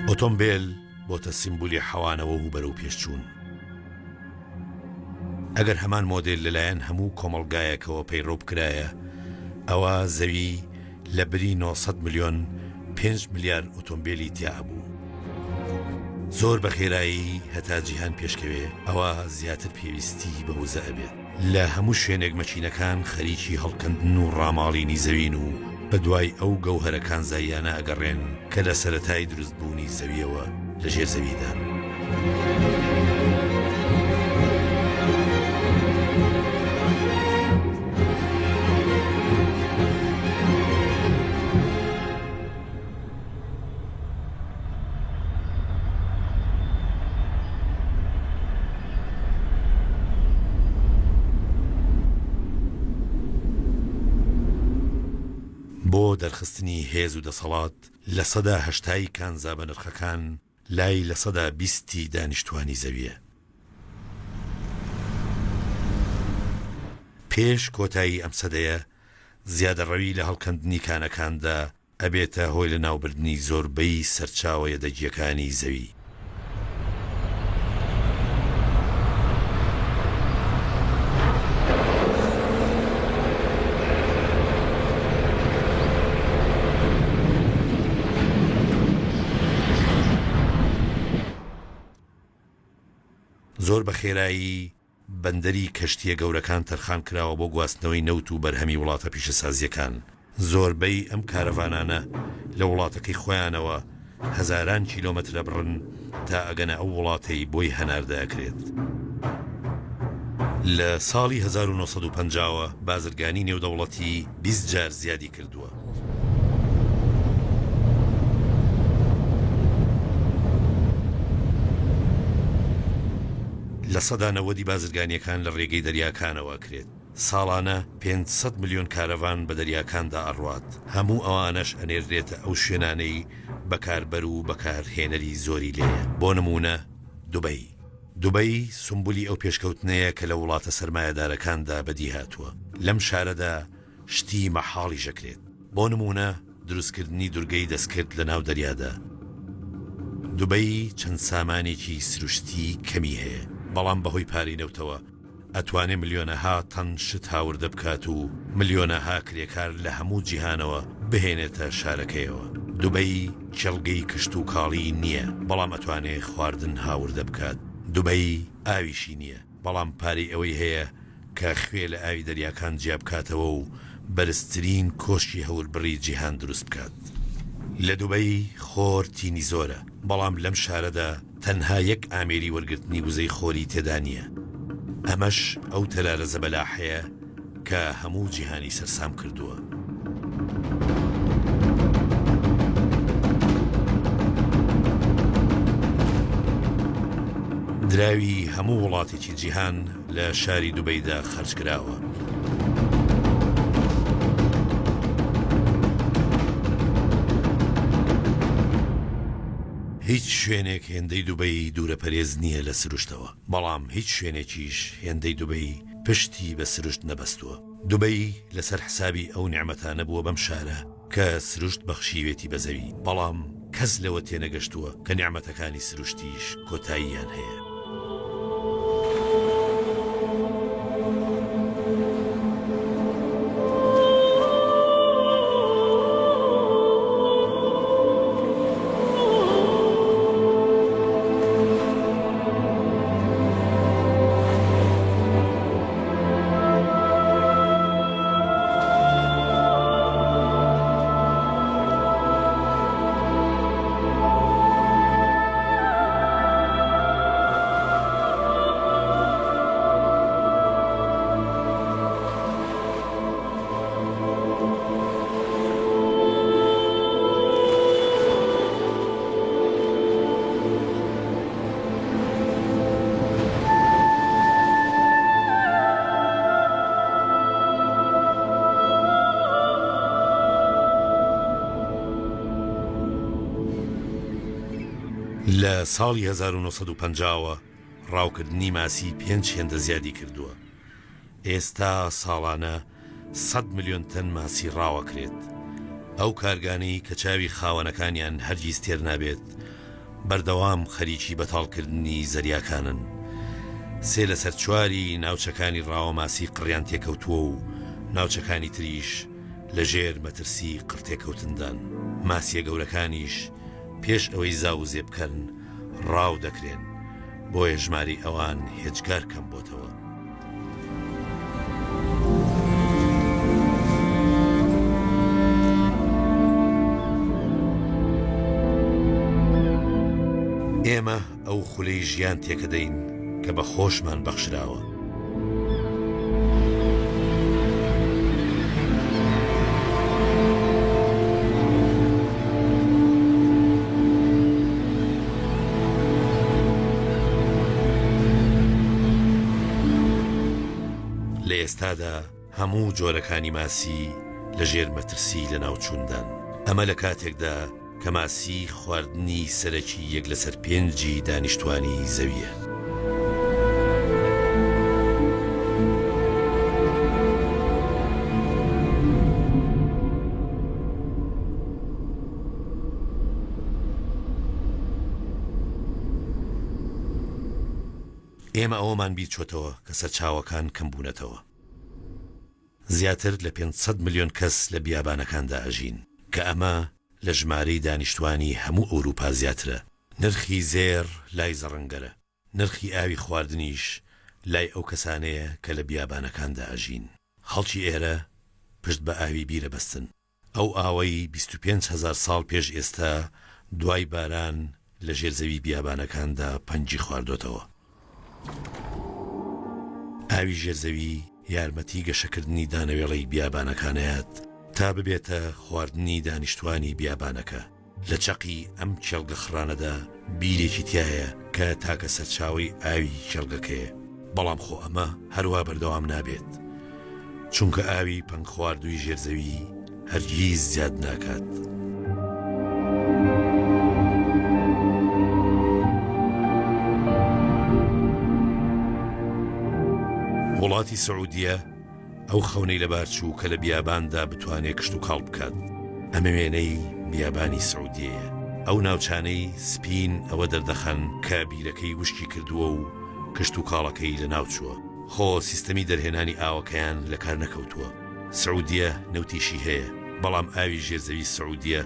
ئۆتۆمبێل بۆتە سیمبولی حەوانەوە و بەرەوپێشچوون. ئەگەر هەمان مۆدێل لەلایەن هەموو کۆمەڵگایەکەوە پەیڕەو بکرایە، ئەوا زەوی لە بری 900 ملیۆن، 5 ملیار ئۆتۆمبێلی تیا ئەبوو. زۆر بە خێرایی هەتا جیهان پێشکەوێ ئەوا زیاتر پێویستی بە وزە ئەبێت. لە هەموو شوێنێک مەکینەکان خەریکی هەڵکەندن و ڕاماڵینی زەوین و بە دوای ئەو گەوهەرە کانزاییانە ئەگەڕێن کە لە سەرەتای دروستبوونی زەویەوە لە ژێر زەویدان. بۆ دەرخستنی هێز و دەسەڵات، لەسەدا هەشتای کانزا بەنرخەکان لای لەسەدا بیستی دانیشتوانی زەویە. پێش کۆتایی ئەم سەدەیە زیادەڕەوی لە هەڵکەندنی کانەکاندا ئەبێتە هۆی لەناوبردنی زۆربەی سەرچاوە یەدەگییەکانی زەوی. زۆر بە خێرایی بەندەری کەشتییە گەورەکان تەرخان کراوە بۆ گواستنەوەی نەوت و بەرهەمی وڵاتە پیشەسازییەکان. زۆربەی ئەم کارەڤانانە لە وڵاتەکەی خۆیانەوە هەزاران کیلۆمەتر ئەبڕن تا ئەگەنە ئەو وڵاتەی بۆی هەناردە ئەکرێت. لە ساڵی 1950 وە بازرگانی نێودەوڵەتی 20 جار زیادی کردووە. لە سەدا نەوەدی بازرگانییەکان لە ڕێگەی دەریاکانەوە ئەکرێت. ساڵانە 500 ملیۆن کارەڤان بە دەریاکاندا ئەڕوات، هەموو ئەوانەش ئەنێررێتە ئەو شوێنانەی بەکاربەر و بەکارهێنەری زۆری لێیە، بۆ نموونە دوبەی. دوبەی سومبولی ئەو پێشکەوتنەیە کە لە وڵاتە سەرمایەدارەکاندا بەدیهاتووە. لەم شارەدا شتی مەحاڵیش ئەکرێت. بۆ نموونە دروستکردنی دورگەی دەستکرد لە ناو دەریادا. دوبەی چەند سامانێکی سروشتی کەمی هەیە، بەڵام بەهۆی پارەی نەوتەوە ئەتوانێ ملیۆنەها تەن شت هاوردە بکات و ملیۆنەها کرێکار لە هەموو جیهانەوە بهێنێتە شارەکەیەوە. دوبەی کێڵگەی کشتوکاڵی نییە، بەڵام ئەتوانێ خواردن هاوردە بکات. دوبەی ئاویشی نییە، بەڵام پارەی ئەوەی هەیە کە خوێ لە ئاوی دەریاکان جیا بکاتەوە و بەرزترین کۆشکی هەوربڕی جیهان دروست بکات. لە دوبەی خۆر تینی زۆرە، بەڵام لەم شارەدا تەنها یەک ئامێری وەرگرتنی وزەی خۆری تێدا نییە. ئەمەش ئەو تەلارە زەبەلاحەیە کە هەموو جیهانی سەرسام کردووە. دراوی هەموو وڵاتێکی جیهان لە شاری دوبەیدا خەرج کراوە. هیچ شوێنێک هێندەی دوبەی دوورەپەرێز نییە لە سروشتەوە، بەڵام هیچ شوێنێکیش هێندەی دوبەی پشتی بە سروشت نەبەستووە. دوبەی لەسەر حسابی ئەو نیعمەتانە بووە بەم شارە کە سروشت بەخشیوێتی بە زەوی، بەڵام کەس لەوە تێنەگەشتووە کە نیعمەتەکانی سروشتیش کۆتاییان هەیە. لە ساڵی 1950 وە ڕاوکردنی ماسی پێنج هێندە زیادی کردووە. ئێستا ساڵانە سەد ملیۆن تەن ماسی ڕاوەکرێت. ئەو کارگانەی کە چاوی خاوەنەکانیان هەرگیز تێر نابێت، بەردەوام خەریکی بەتاڵکردنی زەریاکانن. سێ لەسەر چواری ناوچەکانی ڕاوەماسی قڕیان تێکەوتووە و ناوچەکانی تریش لەژێر مەترسی قڕتێکەوتندان. ماسییە گەورەکانیش پێش ئەوەی زاوزێ بکەن. ڕاو دەکرێن، بۆیە ژمارەی ئەوان هێجگار کەم بۆتەوە. ئێمە ئەو خولەی ژیان تێکەدەین کە بە خۆشمان بەخشراوە. لە ئێستادا هەموو جۆرەکانی ماسی لە ژێر مەترسی لەناوچووندان، ئەمە لە کاتێکدا کە ماسی خواردنی سەرەکی یەک لەسەر پێنجی دانیشتوانی زەوییە. ئێمە ئەوەمان بیرچۆتەوە کە سەرچاوەکان کەمبوونەتەوە. زیاتر لە 500 ملیۆن کەس لە بیابانەکاندا ئەژین، کە ئەمە لە ژمارەی دانیشتوانی هەموو ئەوروپا زیاترە. نرخی زێڕ لای زەڕنگەرە، نرخی ئاوی خواردنیش لای ئەو کەسانەیە کە لە بیابانەکاندا ئەژین. خەڵکی ئێرە پشت بە ئاوی بیر ئەبەستن. ئەو ئاوەی 25 هەزار ساڵ پێش ئێستا دوای باران لە ژێر زەوی بیابانەکاندا پەنگی خواردۆتەوە. ئاوی ژێر زەوی یارمەتی گەشەکردنی دانەوێڵەی بیابانەکان ئەیات تا ببێتە خواردنی دانیشتوانی بیابانەکە. لە چەقی ئەم کێڵگە خڕانەدا بیرێکی تیایە کە تاکە سەرچاوەی ئاوی کێڵگەکەیە، بەڵام خۆ ئەمە هەروا بەردەوام نابێت، چونکە ئاوی پەنگخواردووی ژێر زەوی هەرگیز زیاد ناکات. وڵاتی سعودیە ئەو خەونەی لەبار چوو کە لە بیاباندا بتوانێ کشتوکاڵ بکات. ئەمە وێنەی بیابانی سعودیەیە. ئەو ناوچانەی سپین ئەوە دەردەخەن کە بیرەکەی وشکی کردووە و کشتوکاڵەکەی لەناوچووە. خۆ سیستەمی دەرهێنانی ئاوەکەیان لەکار نەکەوتووە. سعودیە نەوتیشی هەیە، بەڵام ئاوی ژێرزەوی سعودیە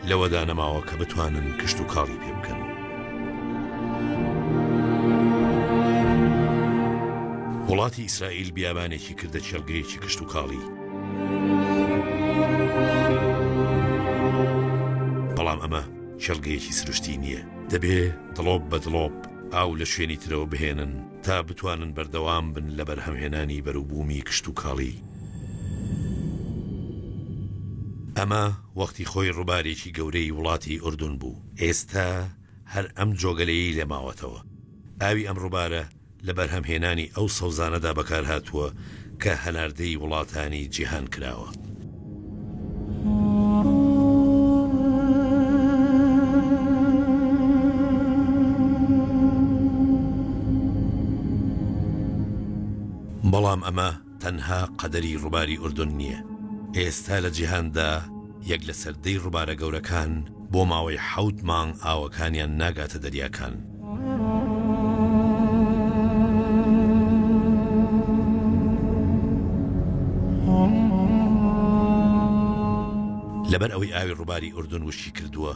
لەوەدا نەماوە کە بتوانن کشتوکاڵی پێ بکەن. وڵاتی ئیسرائیل بیابانێکی کردە کێڵگەیەکی کشتوکاڵی. بەڵام ئەمە کێڵگەیەکی سروشتی نییە. دەبێ دڵۆپ بە دڵۆپ ئاو لە شوێنی ترەوە بهێنن تا بتوانن بەردەوام بن لە بەرهەمهێنانی بەروبوومی کشتوکاڵی. ئەمە وەختی خۆی ڕووبارێکی گەورەی وڵاتی ئوردون بوو، ئێستا هەر ئەم جۆگەلەیەی لێ ماوەتەوە. ئاوی ئەم ڕووبارە لە بەرهەمهێنانی ئەو سەوزانەدا بەکارهاتووە کە هەناردەی وڵاتانی جیهان کراوە. بەڵام ئەمە تەنها قەدەری ڕووباری ئوردن نییە، ئێستا لە جیهاندا یەک لەسەر دەی ڕووبارە گەورەکان بۆ ماوەی حەوت مانگ ئاوەکانیان ناگاتە دەریاکان. لەبەر ئەوەی ئاوی ڕووباری ئوردن وشکی کردووە،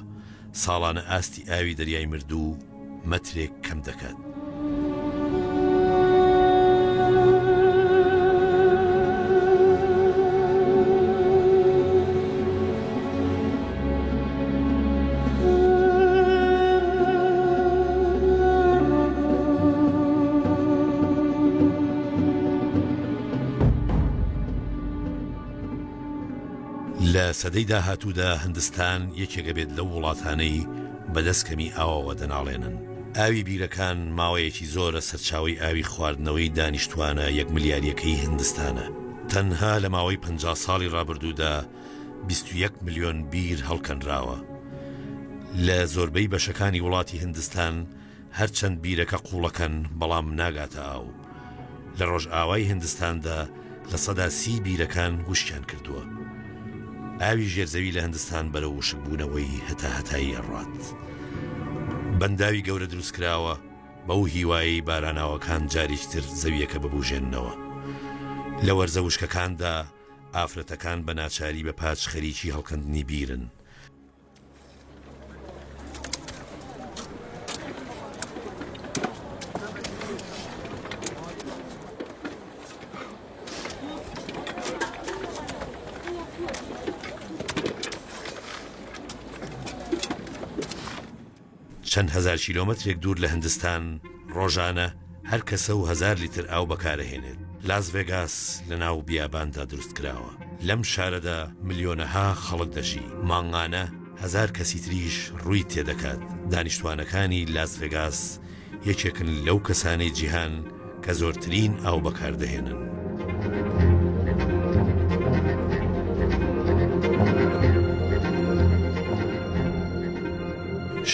ساڵانە ئاستی ئاوی دەریای مردوو مەترێک کەم دەکات. لە سەدەی داهاتوودا هندستان یەکێک ئەبێت لەو وڵاتانەی بەدەست کەمی ئاوەوە دەناڵێنن. ئاوی بیرەکان ماوەیەکی زۆرە سەرچاوەی ئاوی خواردنەوەی دانیشتوانە یەک ملیاریەکەی هندستانە. تەنها لە ماوەی 50 ساڵی ڕابردوودا 21 ملیۆن بیر هەڵکەنراوە. لە زۆربەی بەشەکانی وڵاتی هندستان هەرچەند بیرەکە قووڵەکەن بەڵام ناگاتە ئاو. لە ڕۆژئاوای هندستاندا 30% بیرەکان وشکیان کردووە. ئاوی ژێرزەوی لە هندستان بەرەو وشکبوونەوەی هەتاهەتایی ئەڕوات. بەنداوی گەورە دروستکراوە بەو هیوایەی باراناوەکان جارێکی تر زەوییەکە ببوژێننەوە. لە وەرزە وشکەکاندا ئافرەتەکان بە ناچاری بە پاچ خەریکی هەڵکەندنی بیرن. چەند هەزار کیلۆمەترێک دوور لە هندستان ڕۆژانە هەر کەسە و هەزار لیتر ئاو بەکارەهێنێت. لاس ڤێگاس لە ناو بیاباندا دروست کراوە. لەم شارەدا ملیۆنەها خەڵک دەژی. مانگانە هەزار کەسی تریش ڕووی تێدەکات. دانیشتوانەکانی لاس ڤێگاس یەکێکن لەو کەسانەی جیهان کە زۆرترین ئاو بەکاردەهێنن.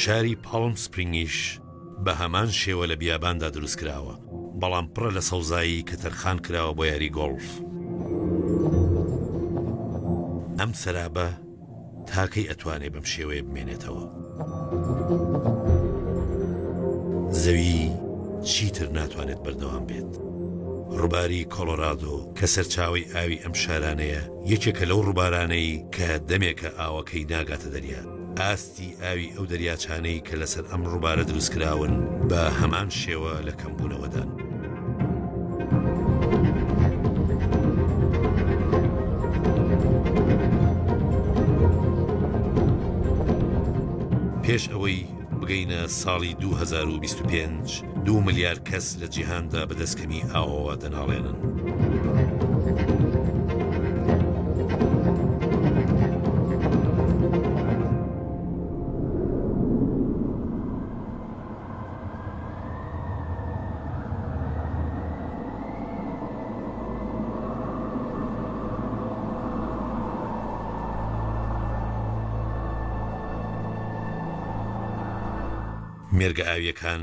شاری پاڵم سپرینگیش بە هەمان شێوە لە بیاباندا دروستکراوە، بەڵام پڕە لە سەوزایی کە تەرخان کراوە بۆ یاری گۆڵف. ئەم سەرابە تا کەی ئەتوانێ بەم شێوەیە بمێنێتەوە؟ زەوی چیتر ناتوانێت بەردەوام بێت. ڕووباری کۆلۆرادۆ کە سەرچاوەی ئاوی ئەم شارانەیە، یەکێکە لەو ڕووبارانەی کە دەمێکە ئاوەکەی ناگاتە دەریا. ئاستی ئاوی ئەو دەریاچانەی کە لەسەر ئەم ڕووبارە دروستکراون بە هەمان شێوە لە کەمبوونەوەدان. پێش ئەوەی بگەینە ساڵی 2025 دوو ملیار کەس لە جیهاندا بەدەست کەمی ئاوەوە دەناڵێنن. مێرگە ئاوییەکان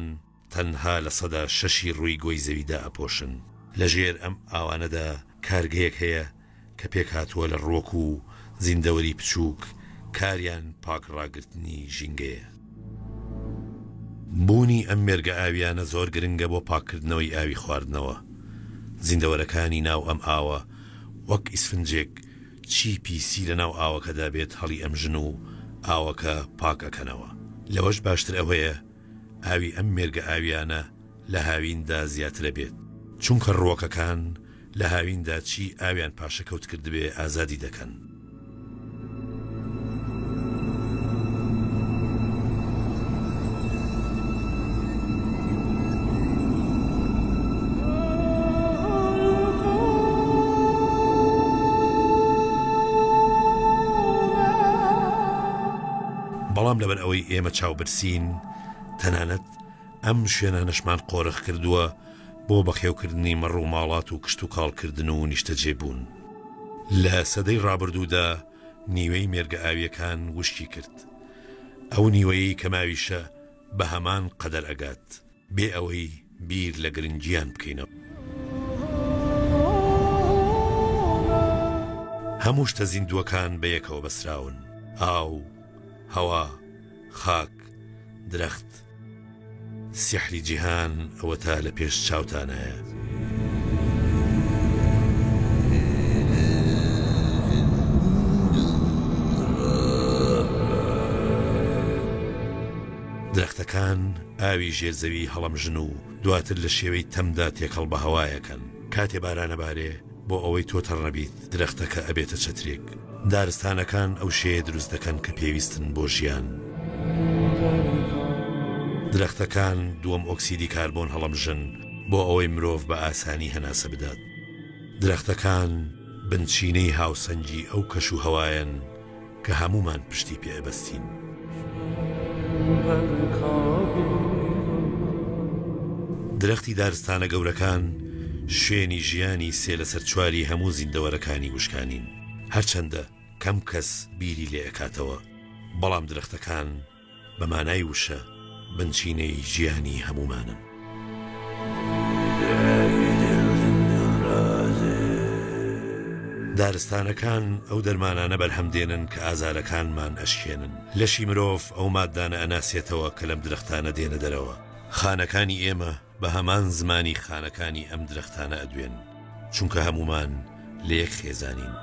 تەنها 6% ڕووی گۆی زەوی دائەپۆشن. لە ژێر ئەم ئاوانەدا کارگەیەک هەیە کە پێکهاتووە لە ڕووەک و زیندەوەری بچووک کاریان پاک ڕاگرتنی ژینگەیە. بوونی ئەم مێرگە ئاویانە زۆر گرنگە بۆ پاککردنەوەی ئاوی خواردنەوە. زیندەوەرەکانی ناو ئەم ئاوە وەک ئیسفنجێک چی پیسی لە ناو ئاوەکەدا بێت هەڵی ئەمژن و ئاوەکە پاک ئەکەنەوە. لەوەش باشتر ئەوەیە ئاوی ئەم مێرگە ئاویانە لە هاویندا زیاترەبێت، چونکە ڕووەکەکان لە هاویندا چی ئاویان پاشەکەوت کردبێ ئازادی دەکەن. بەڵام لەبەر ئەوەی ئێمە چاوبرسین تەنانەت ئەم شوێنانەشمان قۆرخ کردووە بۆ بەخێوکردنی مەڕ و ماڵات و کشتوکاڵکردن و نیشتەجێبوون. لە سەدەی ڕابردوودا نیوەی مێرگە ئاوییەکان وشکی کرد. ئەو نیوەیەی کە ماویشە بە هەمان قەدەر ئەگات، بێ ئەوەی بیر لە گرنگییان بکەینەوە. هەموو شتە زیندووەکان بە یەکەوە بەستراون، ئاو، هەوا، خاک، درەخت. سیحری جیهان ئەوەتا لە پێش چاوتانایە. درەختەکان ئاوی ژێر زەوی هەڵەمژن و دواتر لە شێوەی تەمدا تێکەڵ بە هەوایەکەن. کاتێ بارانەبارێ بۆ ئەوەی تۆ تەڕ نەبیت درەختەکە ئەبێتە چەترێک. دارستانەکان ئەو شێیە دروست دەکەن کە پێویستن بۆ ژیان. درەختەکان دووەم ئۆکسیدی کاربۆن هەڵەمژن بۆ ئەوەی مرۆڤ بە ئاسانی هەناسە بدات. درەختەکان بنچینەی هاوسەنگی ئەو کەش و هەوایەن کە هەموومان پشتی پێ ئەبەستین. درەختی دارستانە گەورەکان شوێنی ژیانی سێ لەسەر چواری هەموو زیندەوەرەکانی وشکانین. هەرچەندە کەم کەس بیری لێ ئەکاتەوە، بەڵام درەختەکان بە مانای وشە بنچینەی ژیانی هەموومانن. دارستانەکان ئەو دەرمانانە بەرهەم دێنن کە ئازارەکانمان ئەشکێنن. لەشی مرۆڤ ئەو ماددانە ئەناسێتەوە کە لەم درەختانە دێنە دەرەوە. خانەکانی ئێمە بە هەمان زمانی خانەکانی ئەم درەختانە ئەدوێن، چونکە هەموومان لە یەک خێزانین.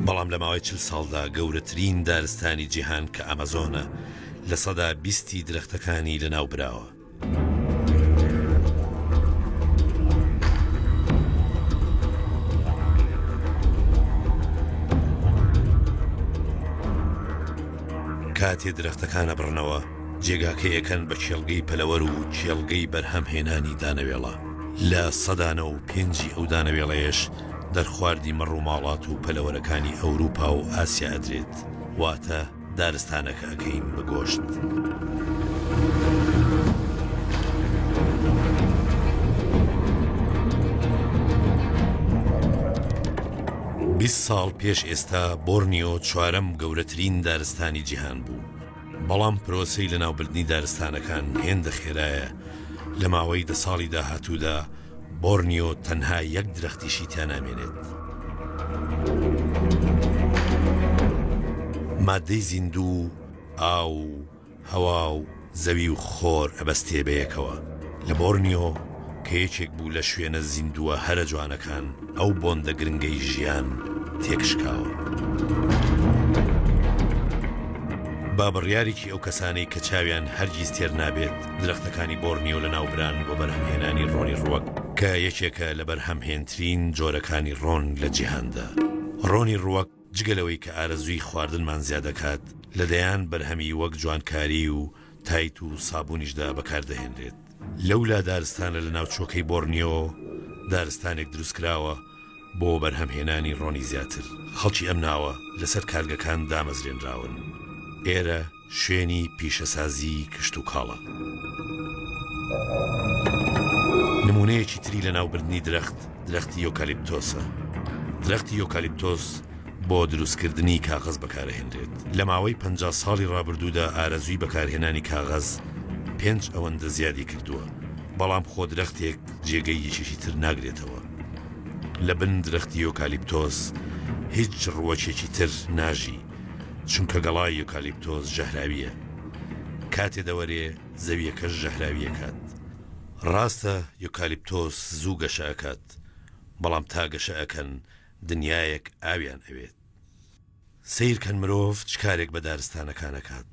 بەڵام لە ماوەی. ماوای 40 ساڵدا گەورەترین دارستانی جیهان کە ئەمەزۆنە 20% درەختەکانی لەناو براوە. کاتێ درەختەکان ئەبڕنەوە جێگاکەی ئەکەن بە کێڵگەی پەلەوەر و کێڵگەی بەرهەم هێنانی دانەوێڵە لە سەدانە و پێنجی ئەو دانەوێڵەیەش دەرخواردی مەڕ و ماڵات و پەلەوەرەکانی ئەوروپا و ئاسیا ئەدرێت واتە دارستانەکە ئەکەین بە گۆشت. 20 ساڵ پێش ئێستا بۆرنیۆ چوارەم گەورەترین دارستانی جیهان بوو، بەڵام پرۆسەی لەناوبردنی دارستانەکان هێندە خێرایە لە ماوەی دە ساڵی داهاتوودا بۆرنیۆ تەنها یەک درەختیشی تیا نامێنێت. ماددەی زیندوو و ئاو و هەوا و زەوی و خۆر ئەبەستێ بەیەکەوە. لە بۆرنیۆ کە یەکێک بوو لە شوێنە زیندووە هەرە جوانەکان، ئەو بۆندە گرنگەی ژیان تێکشکاوە. با بڕیارێکی ئەو کەسانەی کە چاویان هەرگیز تێر نابێت، درەختەکانی بۆرنیۆ لەناوبران بۆ بەرهەمهێنانی ڕۆنی ڕووەک کە یەکێکە لە بەرهەمهێنترین جۆرەکانی ڕۆن لە جیهاندا. ڕۆنی ڕووەک جگە لەوەی کە ئارەزووی خواردنمان زیاد دەکات، لە دەیان بەرهەمی وەک جوانکاری و تایت و سابوونیشدا بەکاردەهێنرێت. لەولا دارستانە لەناوچووەکەی بۆرنیۆ دارستانێک دروستکراوە بۆ بەرهەمهێنانی ڕۆنی زیاتر، خەڵکی ئەم ناوە لەسەر کارگەکان دامەزرێنراون. ئێرە شوێنی پیشەسازیی کشتوکاڵە. نموونەیەکی تری لەناوبردنی درەخت، درەختی یۆکالیپتۆسە. درەختی یۆکالیپتۆس بۆ دروستکردنی کاغەز بەکارئەهێنرێت. لە ماوەی 50 ساڵی ڕابردوودا ئارەزووی بەکارهێنانی کاغەز پێنج ئەوەندە زیادی کردووە، بەڵام خۆ درەختێک جێگەی یەکێکی تر ناگرێتەوە. لە بن درەختی یۆکالیپتۆس هیچ ڕووەکێکی تر ناژی، چونکە گەڵای یۆکالیپتۆس ژەهراوییە. کاتێ دەوەرێ زەوییەکەش ژەهراوی ئەکات. ڕاستە یۆکالیپتۆس زوو گەشە ئەکات، بەڵام تا گەشە ئەکەن دنیایەک ئاویان ئەوێت. سەیر کەن مرۆڤ چ کارێک بە دارستانەکان ئەکات.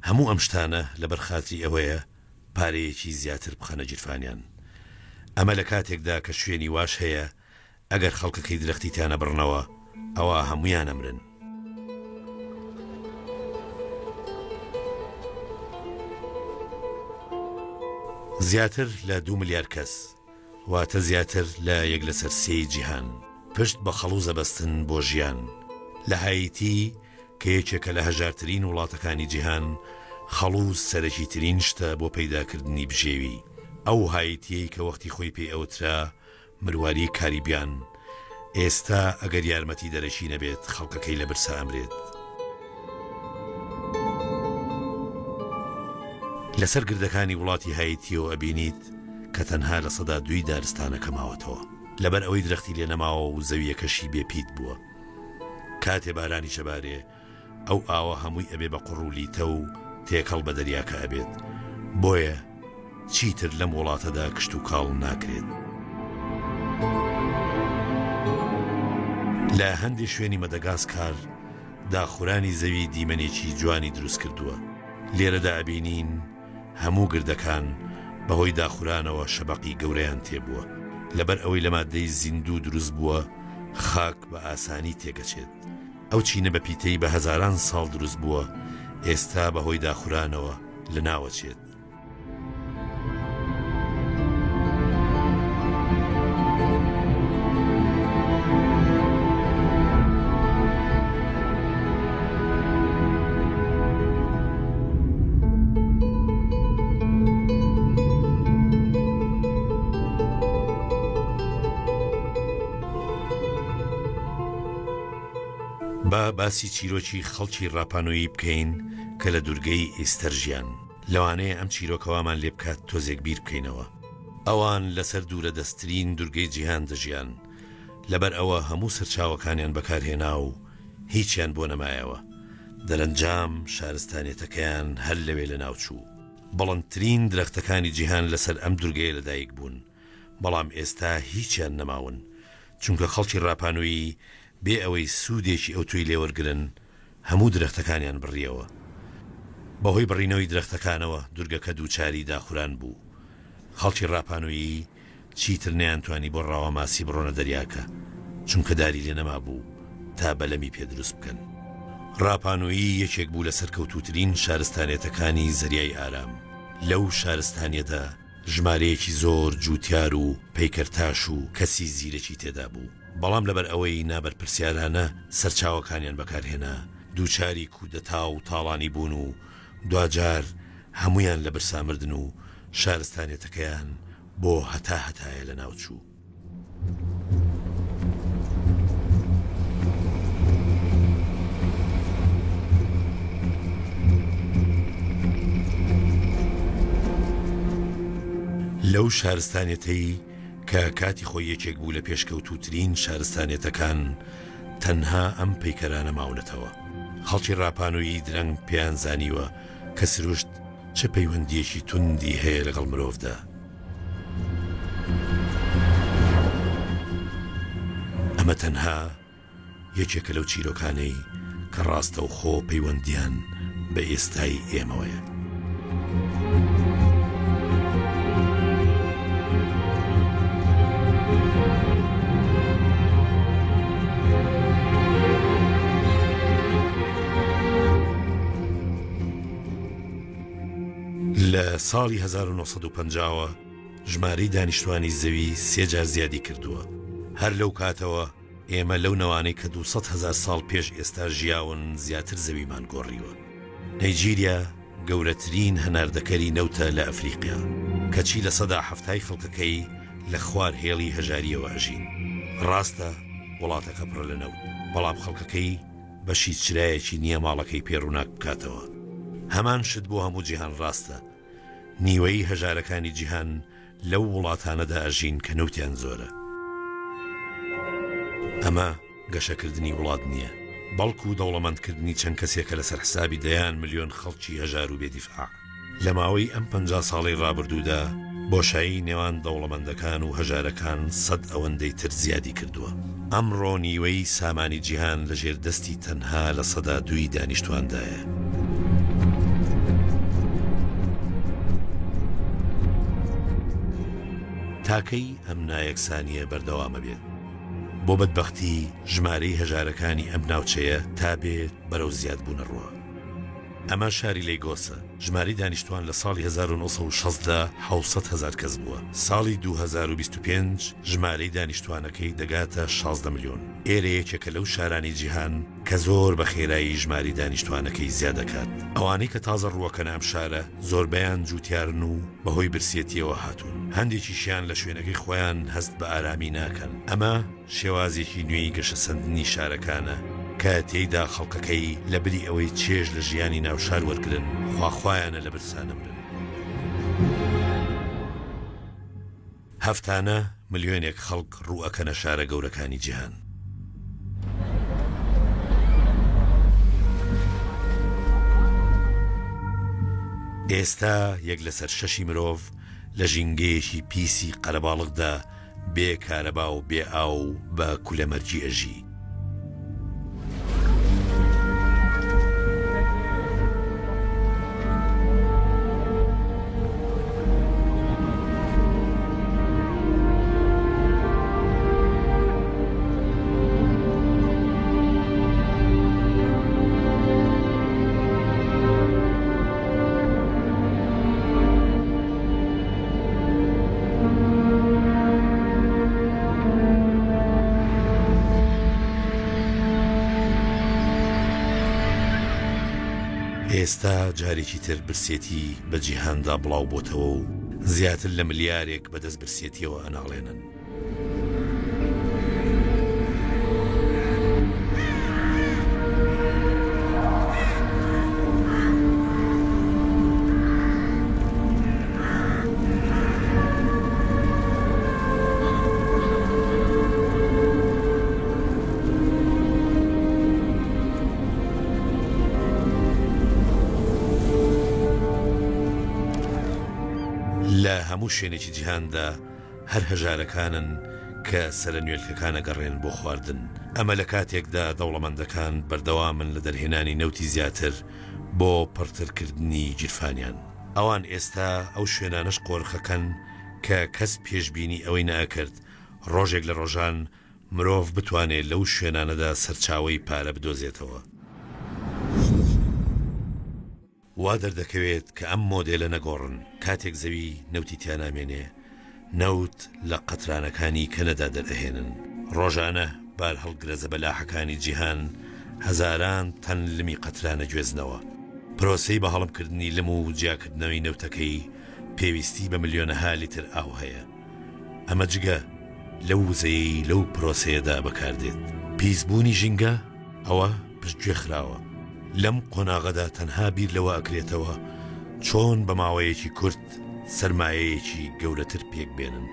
هەموو ئەم شتانە لەبەر خاتری ئەوەیە پارەیەکی زیاتر بخەنە گیرفانیان. ئەمە لە کاتێکدا کە شوێنی واش هەیە ئەگەر خەڵکەکەی درەختی تیا نەبڕنەوە ئەوا هەموویان ئەمرن. زیاتر لە دوو ملیار کەس، واتە زیاتر لە یەک لەسەر سێی جیهان، پشت بە خەڵووز ئەبەستن بۆ ژیان. لە هایتی کە یەکێکە لە هەژارترین وڵاتەکانی جیهان، خەڵووز سەرەکیترین شتە بۆ پەیداکردنی بژێوی. ئەو هایتییەی کە وەختی خۆی پێی ئەوترا مرواری کاریبیان، ئێستا ئەگەر یارمەتی دەرەکی نەبێت خەڵکەکەی لە برسا ئەمرێت. لەسەر گردەکانی وڵاتی هایتیەوە ئەبینیت کە تەنها 2% دارستانەکە ماوەتەوە لەبەر ئەوەی درەختی لێ نەماوە و زەویەکەشی بێ پیت بووە. کاتێ بارانیش ئەبارێ ئەو ئاوە هەمووی ئەبێ بە قوڕ و لیتە و تێکەڵ بە دەریاکە ئەبێت بۆیە چیتر لەم وڵاتەدا کشتوکاڵ ناکرێت. لە هەندێ شوێنی مەدەگاسکار داخورانی زەوی دیمەنێکی جوانی دروست کردووە لێرەدا ئەبینین هەموو گردەکان بەهۆی داخورانەوە شەبەقی گەورەیان تێبووە لەبەر ئەوەی لە ماددەی زیندوو دروست بووە خاک بە ئاسانی تێگەچێت ئەو چینە بەپیتەی بە هەزاران ساڵ دروست بووە ئێستا بەهۆی داخورانەوە لەناوەچێت. با باسی چیرۆکی خەڵکی ڕاپانویی بکەین کە لە دوورگەی ئیستەر ژیان. لەوانەیە ئەم چیرۆکە وامان لێ بکات تۆزێک بیر بکەینەوە. ئەوان لەسەر دوورەدەستترین دوورگەی جیهان دەژیان، لەبەر ئەوە هەموو سەرچاوەکانیان بەکارهێنا و هیچیان بۆ نەمایەوە. دەرەنجام شارستانیەتەکەیان هەر لەوێ لەناوچوو. بڵندترین درەختەکانی جیهان لەسەر ئەم دورگەیە لەدایک بوون، بەڵام ئێستا هیچیان نەماون، چونکە خەڵکی ڕاپانویی. بێ ئەوەی سوودێکی ئەوتۆی لێوەرگرن هەموو درەختەکانیان بڕیەوە. بەهۆی بڕینەوەی درەختەکانەوە دورگەکە دووچاری داخوران بوو. خەڵکی ڕاپانویی چیتر نەیانتوانی بۆ ڕاوە ماسی بڕۆنە دەریاکە، چونکە داری لێ نەمابوو تا بەلەمی پێ دروست بکەن. ڕاپانویی یەکێک بوو لە سەرکەوتووترین شارستانیەتەکانی زەریای ئارام. لەو شارستانیەتە ژمارەیەکی زۆر جووتیار و پەیکەرتاش و کەسی زیرەکی تێدا بوو، بەڵام لەبەر ئەوەی نابەرپرسیارانە سەرچاوەکانیان بەکارهێنا، دووچاری کودەتا و تاڵانی بوون و دواجار هەموویان لە برسا مردن و شارستانیەتەکەیان بۆ هەتا هەتایە لەناوچوو. لەو شارستانیەتەی کە کاتی خۆی یەکێک بوو لە پێشکەوتووترین شارستانیەتەکان، تەنها ئەم پەیکەرانە ماونەتەوە. خەڵکی ڕاپانویی درەنگ پێیان زانیوە کە سروشت چ پەیوەندییەکی توندی هەیە لەگەڵ مرۆڤدا. ئەمە تەنها یەکێکە لەو چیرۆکانەی کە ڕاستەوخۆ پەیوەندییان بە ئێستای ئێمەوەیە. لە ساڵی 1950 وە ژمارەی دانیشتوانی زەوی سێ جار زیادی کردووە. هەر لەو کاتەوە ئێمە لەو نەوانەی کە 200 هەزار ساڵ پێش ئێستا ژیاون زیاتر زەویمان گۆڕیوە. نەیجیریا گەورەترین هەناردەکەری نەوتە لە ئەفریقیا، کەچی لە سەدا حەفتای خەڵکەکەی لە خوار هێڵی هەژارییەوە ئەژین. ڕاستە وڵاتەکە پڕە لە نەوت، بەڵام خەڵکەکەی بەشی چرایەکی نییە ماڵەکەی پێ ڕووناک بکاتەوە. هەمان شت بۆ هەموو جیهان ڕاستە. نیوەی هەژارەکانی جیهان لەو وڵاتانەدا ئەژین کە نەوتیان زۆرە. ئەمە گەشەکردنی وڵات نییە، بەڵکو دەوڵەمەندکردنی چەند کەسێکە لەسەر حسابی دەیان ملیۆن خەڵکی هەژار و بێ دیفاع. لە ماوەی ئەم 50 ساڵەی ڕابردوودا بۆشایی نێوان دەوڵەمەندەکان و هەژارەکان سەد ئەوەندەی تر زیادی کردووە. ئەمڕۆ نیوەی سامانی جیهان لە ژێر دەستی تەنها 2% ی دانیشتواندایە. تاکەی ئەم نایەکسانییە بەردەوامە بێت؟ بۆ بەدبەختی ژمارەی هەژارەکانی ئەم ناوچەیە تا بێت بەرەو زیادبوون ئەڕوا. ئەمە شاری لەیگۆسە، ژمارەی دانیشتوان لە ساڵی 1960 دا 700 هەزار کەس بووە، ساڵی 2025 ژمارەی دانیشتوانەکەی دەگاتە 16 ملیۆن. ئێرە یەکێکە لەو شارانەی جیهان کە زۆر بە خێرایی ژمارەی دانیشتوانەکەی زیاد دەکات. ئەوانەی کە تازە ڕووەکەنە ئەم شارە زۆربەیان جووتیارن و بەهۆی برسێتییەوە هاتوون. هەندێکیشیان لە شوێنەکەی خۆیان هەست بە ئارامی ناکەن. ئەمە شێوازێکی نوێی گەشەسەندنی شارەکانە کە تێیدا خەڵکەکەی لە بری ئەوەی چێژ لە ژیانی ناو شار وەرگرن، خواخوایانە لە برسا نەمرن. هەفتانە ملیۆنێک خەڵک ڕوو ئەکەنە شارە گەورەکانی جیهان. ئێستا یەک لەسەر شەشی مرۆڤ لە ژینگەیەکی پیسی قەرەباڵغدا بێ کارەبا و بێ ئاو و بە کولەمەرگی ئەژی. ئێستا جارێکی تر برسێتی بە جیهاندا بڵاو بۆتەوە و زیاتر لە ملیارێک بەدەست برسێتیەوە ئەناڵێنن. لە هەموو شوێنێکی جیهاندا هەر هەژارەکانن کە سەرە نوێلکەکان ئەگەڕێن بۆ خواردن. ئەمە لە کاتێکدا دەوڵەمەندەکان بەردەوامن لە دەرهێنانی نەوتی زیاتر بۆ پڕترکردنی گیرفانیان. ئەوان ئێستا ئەو شوێنانەش قۆرخەکەن کە کەس پێشبینی ئەوەی نەئەکرد ڕۆژێک لە ڕۆژان مرۆڤ بتوانێ لەو شوێنانەدا سەرچاوەی پارە بدۆزێتەوە. وا دەردەکەوێت کە ئەم مۆدێلە نەگۆڕن، کاتێک زەوی نەوتی تیا نامێنێ، نەوت لە قەترانەکانی کەنەدا دەرئەهێنن. ڕۆژانە بارهەڵگرە زەبەلاحەکانی جیهان هەزاران تەن لمی قەتران ئەگوێزنەوە. پرۆسەی بەهەڵمکردنی لم و جیاکردنەوەی نەوتەکەی پێویستی بە ملیۆنەها لیتر ئاو هەیە. ئەمە جگە لەو وزەیەی لەو پرۆسەیەدا بەکاردێت. پیسبوونی ژینگە، ئەوە پشتگوێ خراوە. لەم قۆناغەدا تەنها بیر لەوە ئەکرێتەوە چۆن بە ماوەیەکی کورت سەرمایەیەکی گەورەتر پێک بێنن.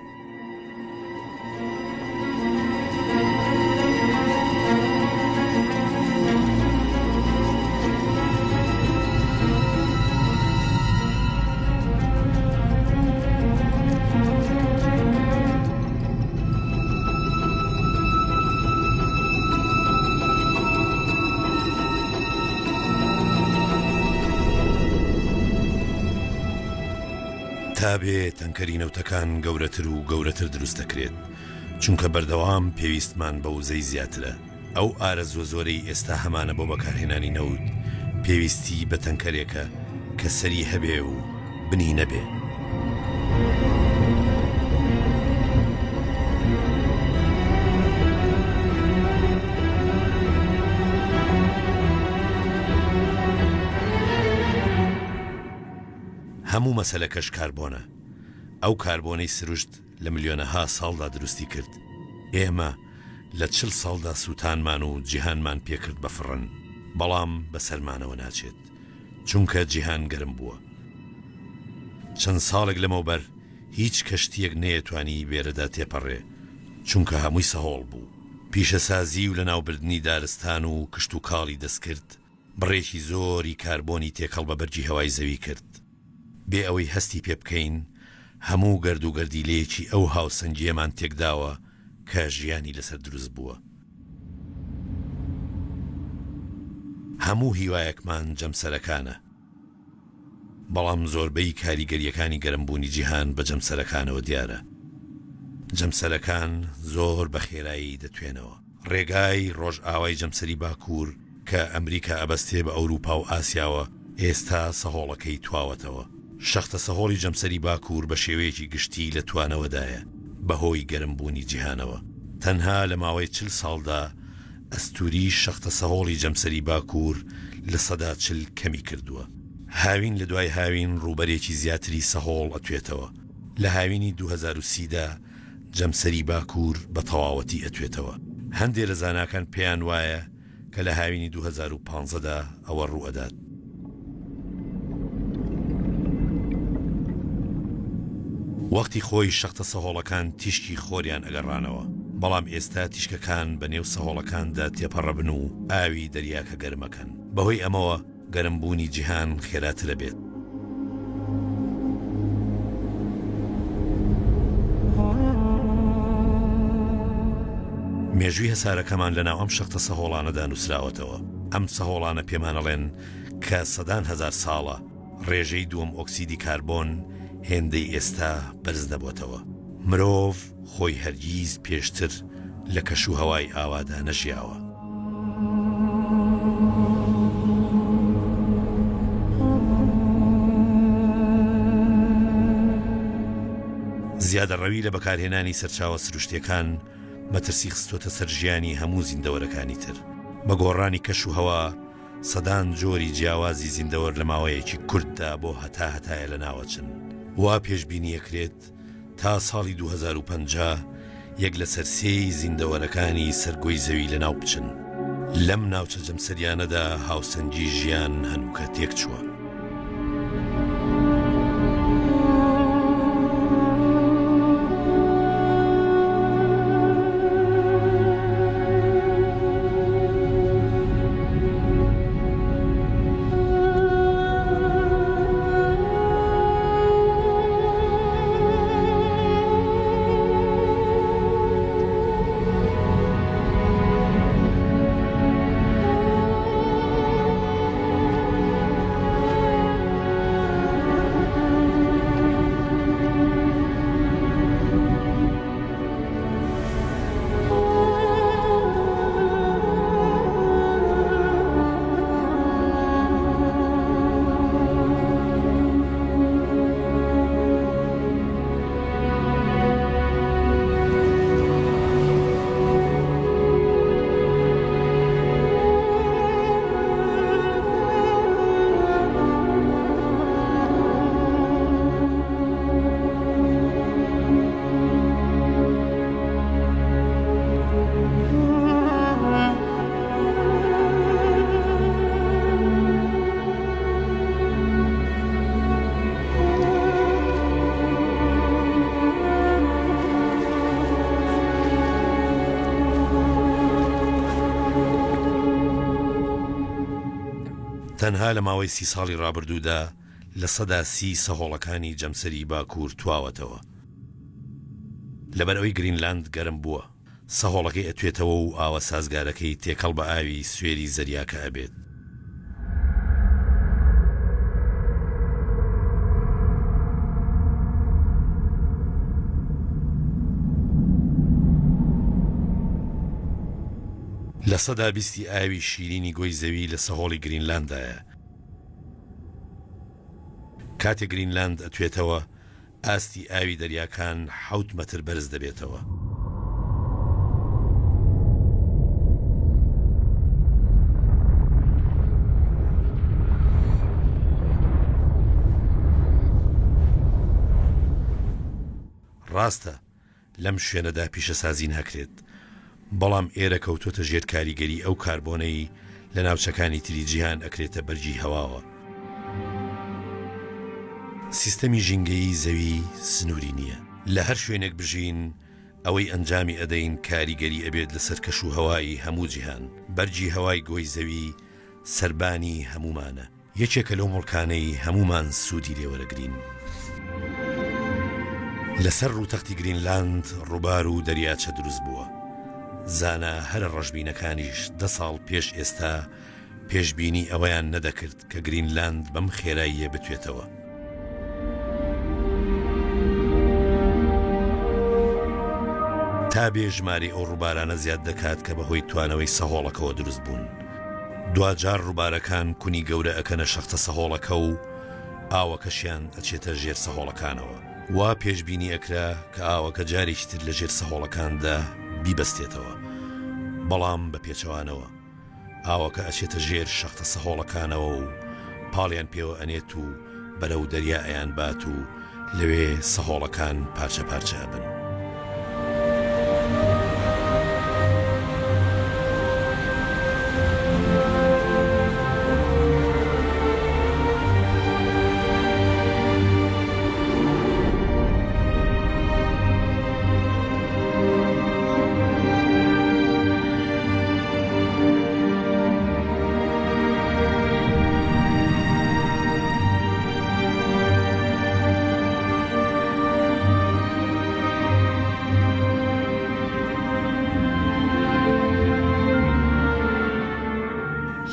تا بێ تەنکەری نەوتەکان گەورەتر و گەورەتر دروست دەکرێت، چونکە بەردەوام پێویستمان بە وزەی زیاترە. ئەو ئارەزووە زۆرەی ئێستا هەمانە بۆ بەکارهێنانی نەوت، پێویستی بە تەنکەرێکە کە سەری هەبێ و بنی نەبێ. هەموو مەسەلەکەش کاربۆنە. ئەو کاربۆنەی سروشت لە ملیۆنەها ساڵدا دروستی کرد. ئێمە لە چل ساڵدا سووتانمان و جیهانمان پێ کرد بە فڕن. بەڵام بە سەرمانەوە ناچێت. چونکە جیهان گەرم بووە. چەند ساڵێک لەمەوبەر هیچ کەشتییەک نەیەتوانی بێرەدا تێپەڕێ، چونکە هەمووی سەهۆڵ بوو. پیشەسازی و لەناوبردنی دارستان و کشتوکاڵی دەستکرد بڕێکی زۆری کاربۆنی تێکەڵ بە بەرگی هەوای زەوی کرد. بێ ئەوەی هەستی پێ بکەین، هەموو گەرد و گەردیلەیەکی ئەو هاوسەنگییەمان تێکداوە کە ژیانی لەسەر دروست بووە. هەموو هیوایەکمان جەمسەرەکانە، بەڵام زۆربەی کاریگەرییەکانی گەرمبوونی جیهان بە جەمسەرەکانەوە دیارە. جەمسەرەکان زۆر بە خێرایی دەتوێنەوە. ڕێگای ڕۆژئاوای جەمسەری باکوور کە ئەمریکا ئەبەستێ بە ئەوروپا و ئاسیاوە، ئێستا سەهۆڵەکەی تواوەتەوە. شەختە سەهۆڵی جەمسەری باکوور بە شێوەیەکی گشتی لە توانەوەدایە بەهۆی گەرمبوونی جیهانەوە. تەنها لە ماوەی چل ساڵدا ئەستووری شەختە سەهۆڵی جەمسەری باکوور 40% کەمی کردووە. هاوین لە دوای هاوین ڕووبەرێکی زیاتری سەهۆڵ ئەتوێتەوە. لە هاوینی 2030 دا جەمسەری باکوور بە تەواوەتی ئەتوێتەوە. هەندێ لە زاناکان پێیان وایە کە لە هاوینی 2015 دا ئەوە ڕووئەدات. وەختی خۆی شەختە سەهۆڵەکان تیشکی خۆریان ئەگەڕانەوە، بەڵام ئێستا تیشکەکان بە نێو سەهۆڵەکاندا تێپەڕەبن و ئاوی دەریاکە گەرمەکەن. بەهۆی ئەمەوە گەرمبوونی جیهان خێراترەبێت. مێژووی هەسارەکەمان لەناو ئەم شەختە سەهۆڵانەدا نووسراوەتەوە. ئەم سەهۆڵانە پێمانەڵێن کە سەدان هەزار ساڵە ڕێژەی دووەم ئۆکسیدی کاربۆن هێندەی ئێستا بەرز نەبۆتەوە. مرۆڤ خۆی هەرگیز پێشتر لە کەشوهەوای ئاوادا نەژیاوە. زیادەڕەوی لە بەکارهێنانی سەرچاوە سروشتییەکان مەترسی خستۆتە سەر ژیانی هەموو زیندەوەرەکانی تر. بە گۆڕانی کەشوهەوا، سەدان جۆری جیاوازی زیندەوەر لە ماوەیەکی کورتدا بۆ هەتا هەتایە لەناوەچن. وا پێشبینی ئەکرێت تا ساڵی 2050 یەک لەسەر سێی زیندەوەرەکانی سەر گۆی زەوی لەناو بچن. لەم ناوچە جەمسەریانەدا هاوسەنگی ژیان هەنووکە تێکچووە. تەنها لە ماوەی سی ساڵی ڕابردوودا 30% سەهۆڵەکانی جەمسەری باکوور تواوەتەوە. لەبەرئەوەی گرینلاند گەرم بووە، سەهۆڵەکەی ئەتوێتەوە و ئاوە سازگارەکەی تێکەڵ بە ئاوی سوێری زەریاکە ئەبێت. 20% ی ئاوی شیرینی گۆی زەوی لە سەهۆڵی گرینلاندایە. کاتێ گرینلاند ئەتوێتەوە، ئاستی ئاوی دەریاکان حەوت مەتر بەرز دەبێتەوە. ڕاستە لەم شوێنەدا پیشەسازی ناکرێت، بەڵام ئێرە کەوتۆتە ژێر کاریگەری ئەو کاربۆنەی لە ناوچەکانی تری جیهان ئەکرێتە بەرگی هەواوە. سیستەمی ژینگەیی زەوی سنووری نییە. لە هەر شوێنێک بژین، ئەوەی ئەنجامی ئەدەین کاریگەری ئەبێت لەسەر کەش و هەوای هەموو جیهان. بەرگی هەوای گۆی زەوی سەربانی هەموومانە. یەکێکە لەو موڵکانەی هەموومان سوودی لێ وەرەگرین. لەسەر ڕووتەختی گرینلاند ڕووبار و دەریاچە دروست بووە. زانا هەرە ڕەشبینەکانیش دە ساڵ پێش ئێستا پێشبینی ئەوەیان نەدەکرد کە گرینلاند بەم خێراییە بتوێتەوە. تا بێ ژمارەی ئەو ڕووبارانە زیاد دەکات کە بەهۆی توانەوەی سەهۆڵەکەوە دروست بوون. دواجار ڕووبارەکان کونی گەورە ئەکەنە شەختە سەهۆڵەکە و ئاوەکەشیان ئەچێتە ژێر سەهۆڵەکانەوە. وا پێشبینی ئەکرا کە ئاوەکە جارێکی تر لە ژێر سەهۆڵەکاندا بیبەستێتەوە، بەڵام بە پێچەوانەوە ئاوەکە ئەچێتە ژێر شەختە سەهۆڵەکانەوە و پاڵیان پێوە ئەنێت و بەرەو دەریا ئەیانبات و لەوێ سەهۆڵەکان پارچە پارچە ئەبن.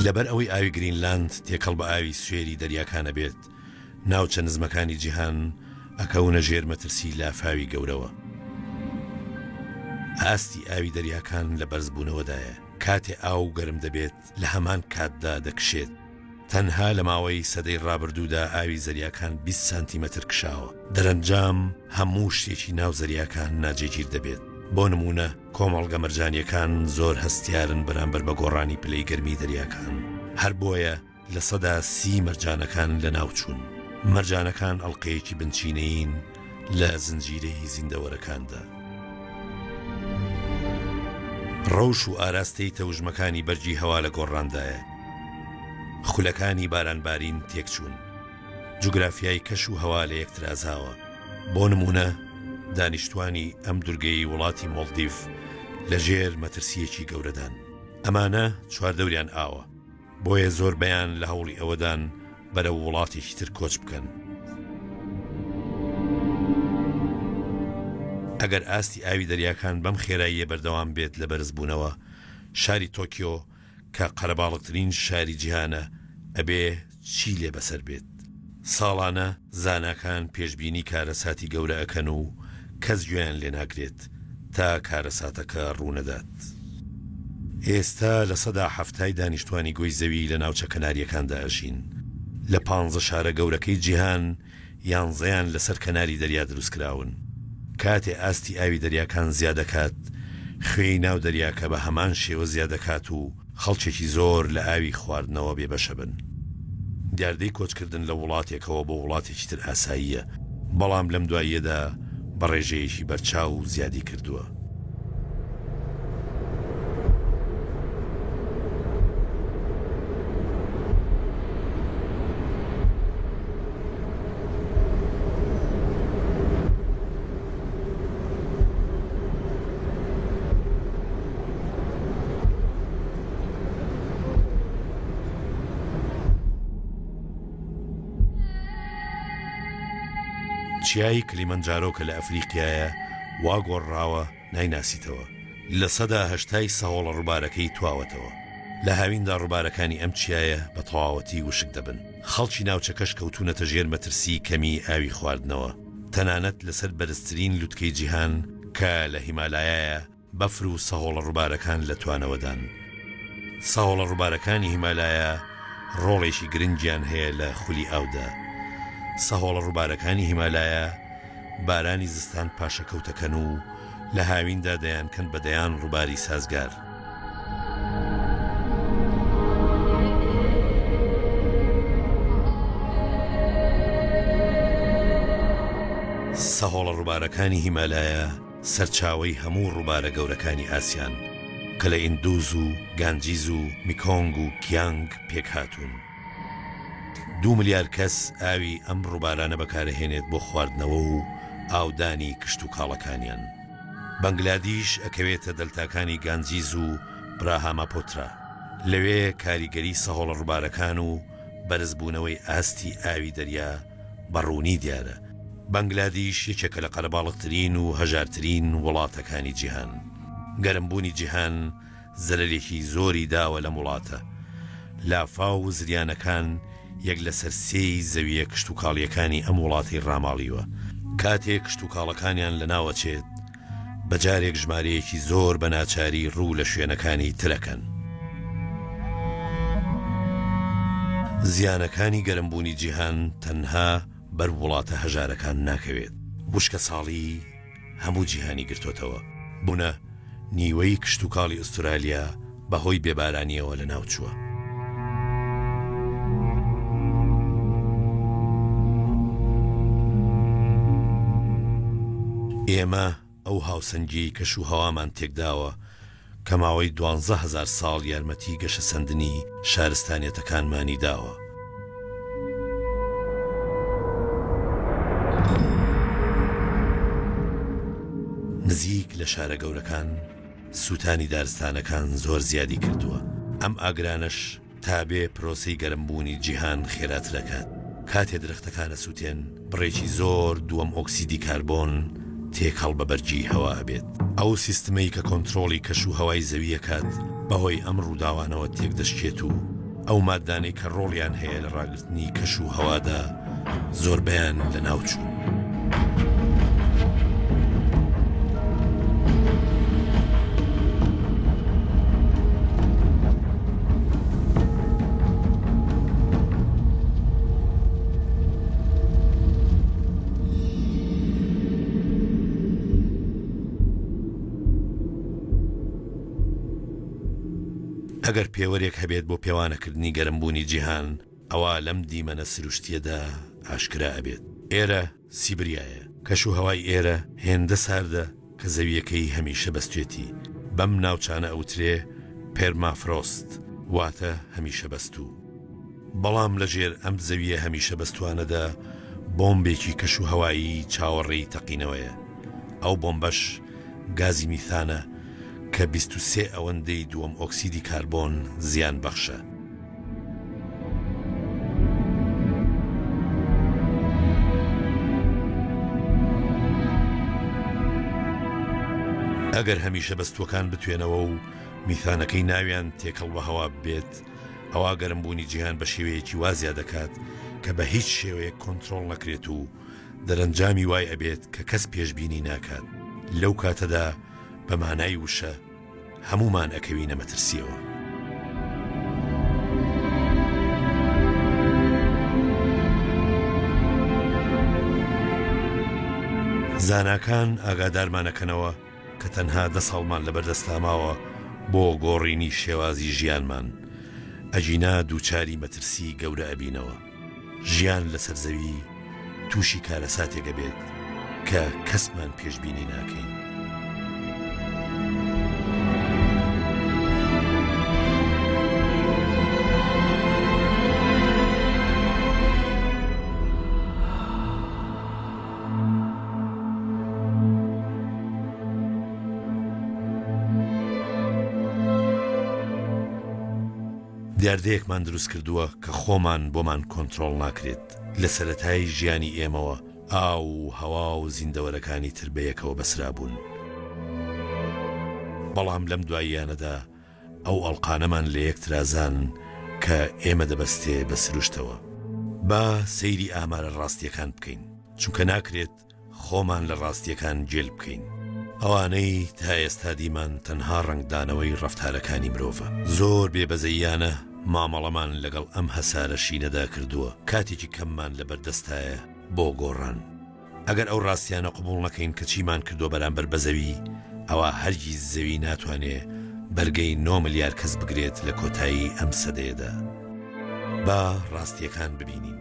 لەبەر ئەوەی ئاوی گرینلاند تێکەڵ بە ئاوی سوێری دەریاکان ئەبێت، ناوچە نزمەکانی جیهان ئەکەونە ژێر مەترسی لافاوی گەورەوە. ئاستی ئاوی دەریاکان لە بەرزبوونەوەدایە، کاتێ ئاو گەرم دەبێت لە هەمان کاتدا دەکشێت. تەنها لە ماوەی سەدەی ڕابردوودا ئاوی زەریاکان 20 سانتیمەتر کشاوە. دەرەنجام هەموو شتێکی ناو زەریاکان ناجێگیر دەبێت. بۆ نموونە کۆمەڵگە مەرجانییەکان زۆر هەستیارن بەرامبەر بە گۆڕانی پلەی گەرمی دەریاکان. هەر بۆیە 30% مەرجانەکان لەناوچوون. مەرجانەکان ئەڵقەیەکی بنچینەیین لە زنجیرەی زیندەوەرەکاندا. ڕەوش و ئاراستەی تەوژمەکانی بەرگی هەوا لە گۆڕاندایە. خولەکانی بارانبارین تێکچوون. جوگرافیای کەش و هەوا لە یەکترازاوە. بۆ نموونە دانیشتوانی ئەم دورگەیەی وڵاتی مۆڵدیڤ لە ژێر مەترسییەکی گەورەدان. ئەمانە چواردەوریان ئاوە. بۆیە زۆربەیان لە هەوڵی ئەوەدان بەرەو وڵاتێکی تر کۆچ بکەن. ئەگەر ئاستی ئاوی دەریاکان بەم خێراییە بەردەوام بێت لە بەرزبوونەوە، شاری تۆکیۆ کە قەرەباڵغترین شاری جیهانە ئەبێ چی لێ بەسەر بێت؟ ساڵانە زاناکان پێشبینی کارەساتی گەورە ئەکەن و کەس گوێیان لێ ناگرێت تا کارەساتەکە ڕوونەدات. ئێستا 70% ی دانیشتوانی گۆی زەوی لە ناوچە کەنارییەکاندا ئەژین. لە پانزە شارە گەورەکەی جیهان یانزەیان لەسەر کەناری دەریا دروستکراون. کاتێ ئاستی ئاوی دەریاکان زیادەکات، خوێی ناو دەریاکە بە هەمان شێوە زیادەکات و خەڵکێکی زۆر لە ئاوی خواردنەوە بێبەشەبن. دیاردەی کۆچکردن لە وڵاتێکەوە بۆ وڵاتێکی تر ئاساییە، بەڵام لەم دواییەدا بە ڕێژەیەکی بەرچاو زیادی کردووە. چیای کلیمەنجارۆ کە لە ئەفریقیایە وا گۆڕراوە نایناسیتەوە. لە سەدا هەشتای سەهۆڵە ڕووبارەکەی تواوەتەوە. لە هاویندا ڕووبارەکانی ئەم چیایە بە تەواوەتی وشک دەبن. خەڵکی ناوچەکەش کەوتوونەتە ژێر مەترسیی کەمیی ئاوی خواردنەوە. تەنانەت لەسەر بەرزترین لوتکەی جیهان کە لە هیمالایایە، بەفر و سەهۆڵە ڕووبارەکان لە توانەوەدان. سەهۆڵە ڕووبارەکانی هیمالایا ڕۆڵێکی گرنگیان هەیە لە خولی ئاودا. سەهۆڵە ڕووبارەکانی هیمالایا بارانی زستان پاشەکەوتەکەن و لە هاویندا دەیانکەن بە دەیان ڕووباری سازگار. سەهۆڵە ڕووبارەکانی هیمالایا سەرچاوەی هەموو ڕووبارە گەورەکانی ئاسیان کە لە ئیندوز و گانجیز و میکۆنگ و کیانگ پێکهاتوون. دوو ملیار کەس ئاوی ئەم ڕووبارانە بەکارئەهێنێت بۆ خواردنەوە و ئاودانی کشتوکاڵەکانیان. بەنگلادیش ئەکەوێتە دەلتاکانی گانجیز و براهاماپۆترا. لەوێ کاریگەری سەهۆڵە ڕووبارەکان و بەرزبوونەوەی ئاستی ئاوی دەریا بە ڕوونی دیارە. بەنگلادیش یەکێکە لە قەرەباڵغترین و هەژارترین وڵاتەکانی جیهان. گەرمبوونی جیهان زەرەرێکی زۆری داوە لەم وڵاتە. لافاو و زریانەکان یەک لەسەر سێی زەوییە کشتوکاڵییەکانی ئەم وڵاتەی ڕاماڵیوە. کاتێ کشتوکاڵەکانیان لەناو ئەچێت، بە جارێک ژمارەیەکی زۆر بە ناچاری ڕوو لە شوێنەکانی تر ئەکەن. زیانەکانی گەرمبوونی جیهان تەنها بەر وڵاتە هەژارەکان ناکەوێت، وشکەساڵی هەموو جیهانی گرتۆتەوە، بونە نیوەی کشتوکاڵی ئوسترالیا بەهۆی بێبارانییەوە لەناوچووە. ئێمە ئەو هاوسەنگییەی کەش و هەوامان تێکداوە کە ماوەی 12,000 ساڵ یارمەتی گەشەسەندنی شارستانیەتەکانمانی داوە. نزیک لە شارە گەورەکان سووتانی دارستانەکان زۆر زیادی کردووە، ئەم ئاگرانەش تا بێ پرۆسەی گەرمبوونی جیهان خێراتر ئەکات، کاتێ درەختەکان ئەسووتێن بڕێکی زۆر دووەم ئۆکسیدی کاربۆن تێکەڵ بە بەرگی هەوا ئەبێت. ئەو سیستمەی کە کۆنترۆڵی کەش و هەوای زەوی ئەکات بەهۆی ئەم ڕووداوانەوە تێکدەشکێت و ئەو ماددانەی کە ڕۆڵیان هەیە لە ڕاگرتنی کەش و هەوادا زۆربەیان لەناوچوون. ئەگەر پێوەرێک هەبێت بۆ پێوانەکردنی گەرمبوونی جیهان، ئەوا لەم دیمەنە سروشتییەدا ئاشکرا ئەبێت. ئێرە سیبریایە. کەشوهەوای ئێرە هێندە ساردە کە زەوییەکەی هەمیشە بەستوێتی. بەم ناوچانە ئەوترێ پێرمافرۆست، واتە هەمیشە بەستوو. بەڵام لەژێر ئەم زەوییە هەمیشە بەستووانەدا بۆمبێکی کەشوهەوایی چاوەڕێی تەقینەوەیە. ئەو بۆمبەش گازی میثانە کە 23 ئەوەندەی دووەم ئۆکسیدی کاربۆن زیانبەخشە. ئەگەر هەمیشە بەستووەکان بتوێنەوە و میثانەکەی ناویان تێکەڵ بە هەوا ببێت، ئەوا گەرمبوونی جیهان بە شێوەیەکی وا زیاد دەکات کە بە هیچ شێوەیەک کۆنترۆڵ نەکرێت و دەرەنجامی وای ئەبێت کە کەس پێشبینی ناکات لەو کاتەدا بە مانای وشە هەموومان ئەکەوینە مەترسیەوە. زاناکان ئاگادارمان ئەکەنەوە کە تەنها دە ساڵمان لەبەردەستا ماوە بۆ گۆڕینی شێوازی ژیانمان، ئەگینا دووچاری مەترسی گەورە ئەبینەوە. ژیان لەسەر زەوی تووشی کارەساتێک ئەبێت کە کەسمان پێشبینی ناکەین. دیاردەیەکمان دروست کردووە کە خۆمان بۆمان کۆنترۆڵ ناکرێت، لە سەرەتای ژیانی ئێمەوە. ئاو و هەوا و زیندەوەرەکانی تر بەیەکەوە بەسرابوون. بەڵام لەم دواییانەدا ئەو ئەڵقانەمان لەیەک ترازان کە ئێمە دەبەستێ بە سروشتەوە. با سەیری ئامارە ڕاستییەکان بکەین، چونکە ناکرێت خۆمان لە ڕاستییەکان گێل بکەین. ئەوانەی تا ئێستا دیمان تەنها ڕەنگدانەوەی ڕەفتارەکانی مرۆڤە. زۆر بێ بەزەییانە مامەڵەمان لەگەڵ ئەم هەسارە شینەدا کردووە، کاتێکی کەممان لەبەردەستایە بۆ گۆڕان. ئەگەر ئەو ڕاستیانە قبوڵ نەکەین کە چیمان کردووە بەرامبەر بە زەوی، ئەوا هەرگیز زەوی ناتوانێ بەرگەی نۆ ملیار کەس بگرێت لە کۆتایی ئەم سەدەیەدا. با ڕاستییەکان ببینین.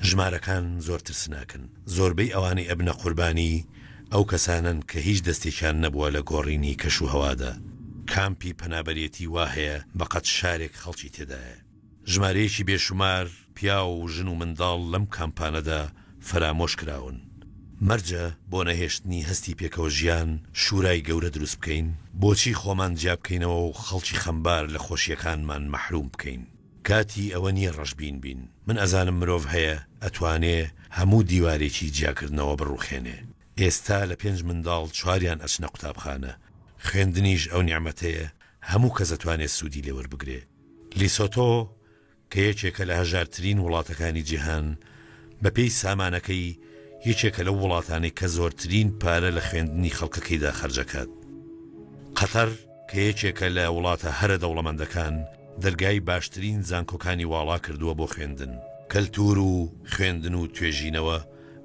ژمارەکان زۆر ترسناکن، زۆربەی ئەوانەی ئەبنە قوربانی ئەو کەسانەن کە هیچ دەستێکیان نەبووە لە گۆڕینی کەش و هەوادا، کامپی پەنابەرێتی وا هەیە بەقەد شارێک خەڵکی تێدایە. ژمارەیەکی بێشومار پیاو و ژن و منداڵ لەم کامپانەدا فەرامۆش کراون. مەرجە بۆ نەهێشتنی هەستی پێکەوە ژیان شورای گەورە دروست بکەین؟ بۆچی خۆمان جیا بکەینەوە و خەڵکی خەمبار لە خۆشییەکانمان مەحروم بکەین؟ کاتی ئەوە نییە ڕەشبین بین. من ئەزانم مرۆڤ هەیە ئەتوانێ هەموو دیوارێکی جیاکردنەوە بڕوخێنێ. ئێستا لە پێنج منداڵ چواریان ئەچنە قوتابخانە. خوێندنیش ئەو نیعمەتەیە هەموو کەس ئەتوانێ سوودی لێ وەربگرێ. لیسۆتۆ کە یەکێکە لە هەژارترین وڵاتەکانی جیهان، بەپێی سامانەکەی یەکێکە لەو وڵاتانەی کە زۆرترین پارە لە خوێندنی خەڵکەکەیدا خەرجەکات. قەتەر کە یەکێکە لە وڵاتە هەرە دەوڵەمەندەکان، دەرگای باشترین زانکۆکانی واڵا کردووە بۆ خوێندن. کەلتوور و خوێندن و توێژینەوە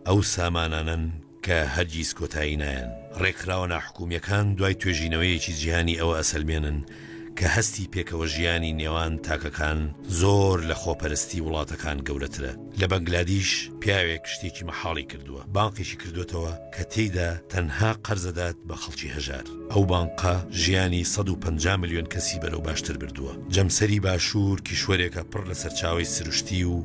ئەو سامانانەن کە هەرگیز کۆتایی نایەن. ڕێکخراوە ناحکومییەکان دوای توێژینەوەیەکی جیهانی ئەوە ئەسەلمێنن کە هەستی پێکەوەژیانی نێوان تاکەکان زۆر لە خۆپەرستی وڵاتەکان گەورەترە. لە بەنگلادیش پیاوێک شتێکی مەحاڵی کردووە، بانقێکی کردووەتەوە کە تێیدا تەنها قەرز ئەدات بە خەڵکی هەژار. ئەو بانقە ژیانی 150 ملیۆن کەسی بەرەو باشتر بردووە. جەمسەری باشوور کیشوەرێکە پڕ لە سەرچاوەی سروشتی و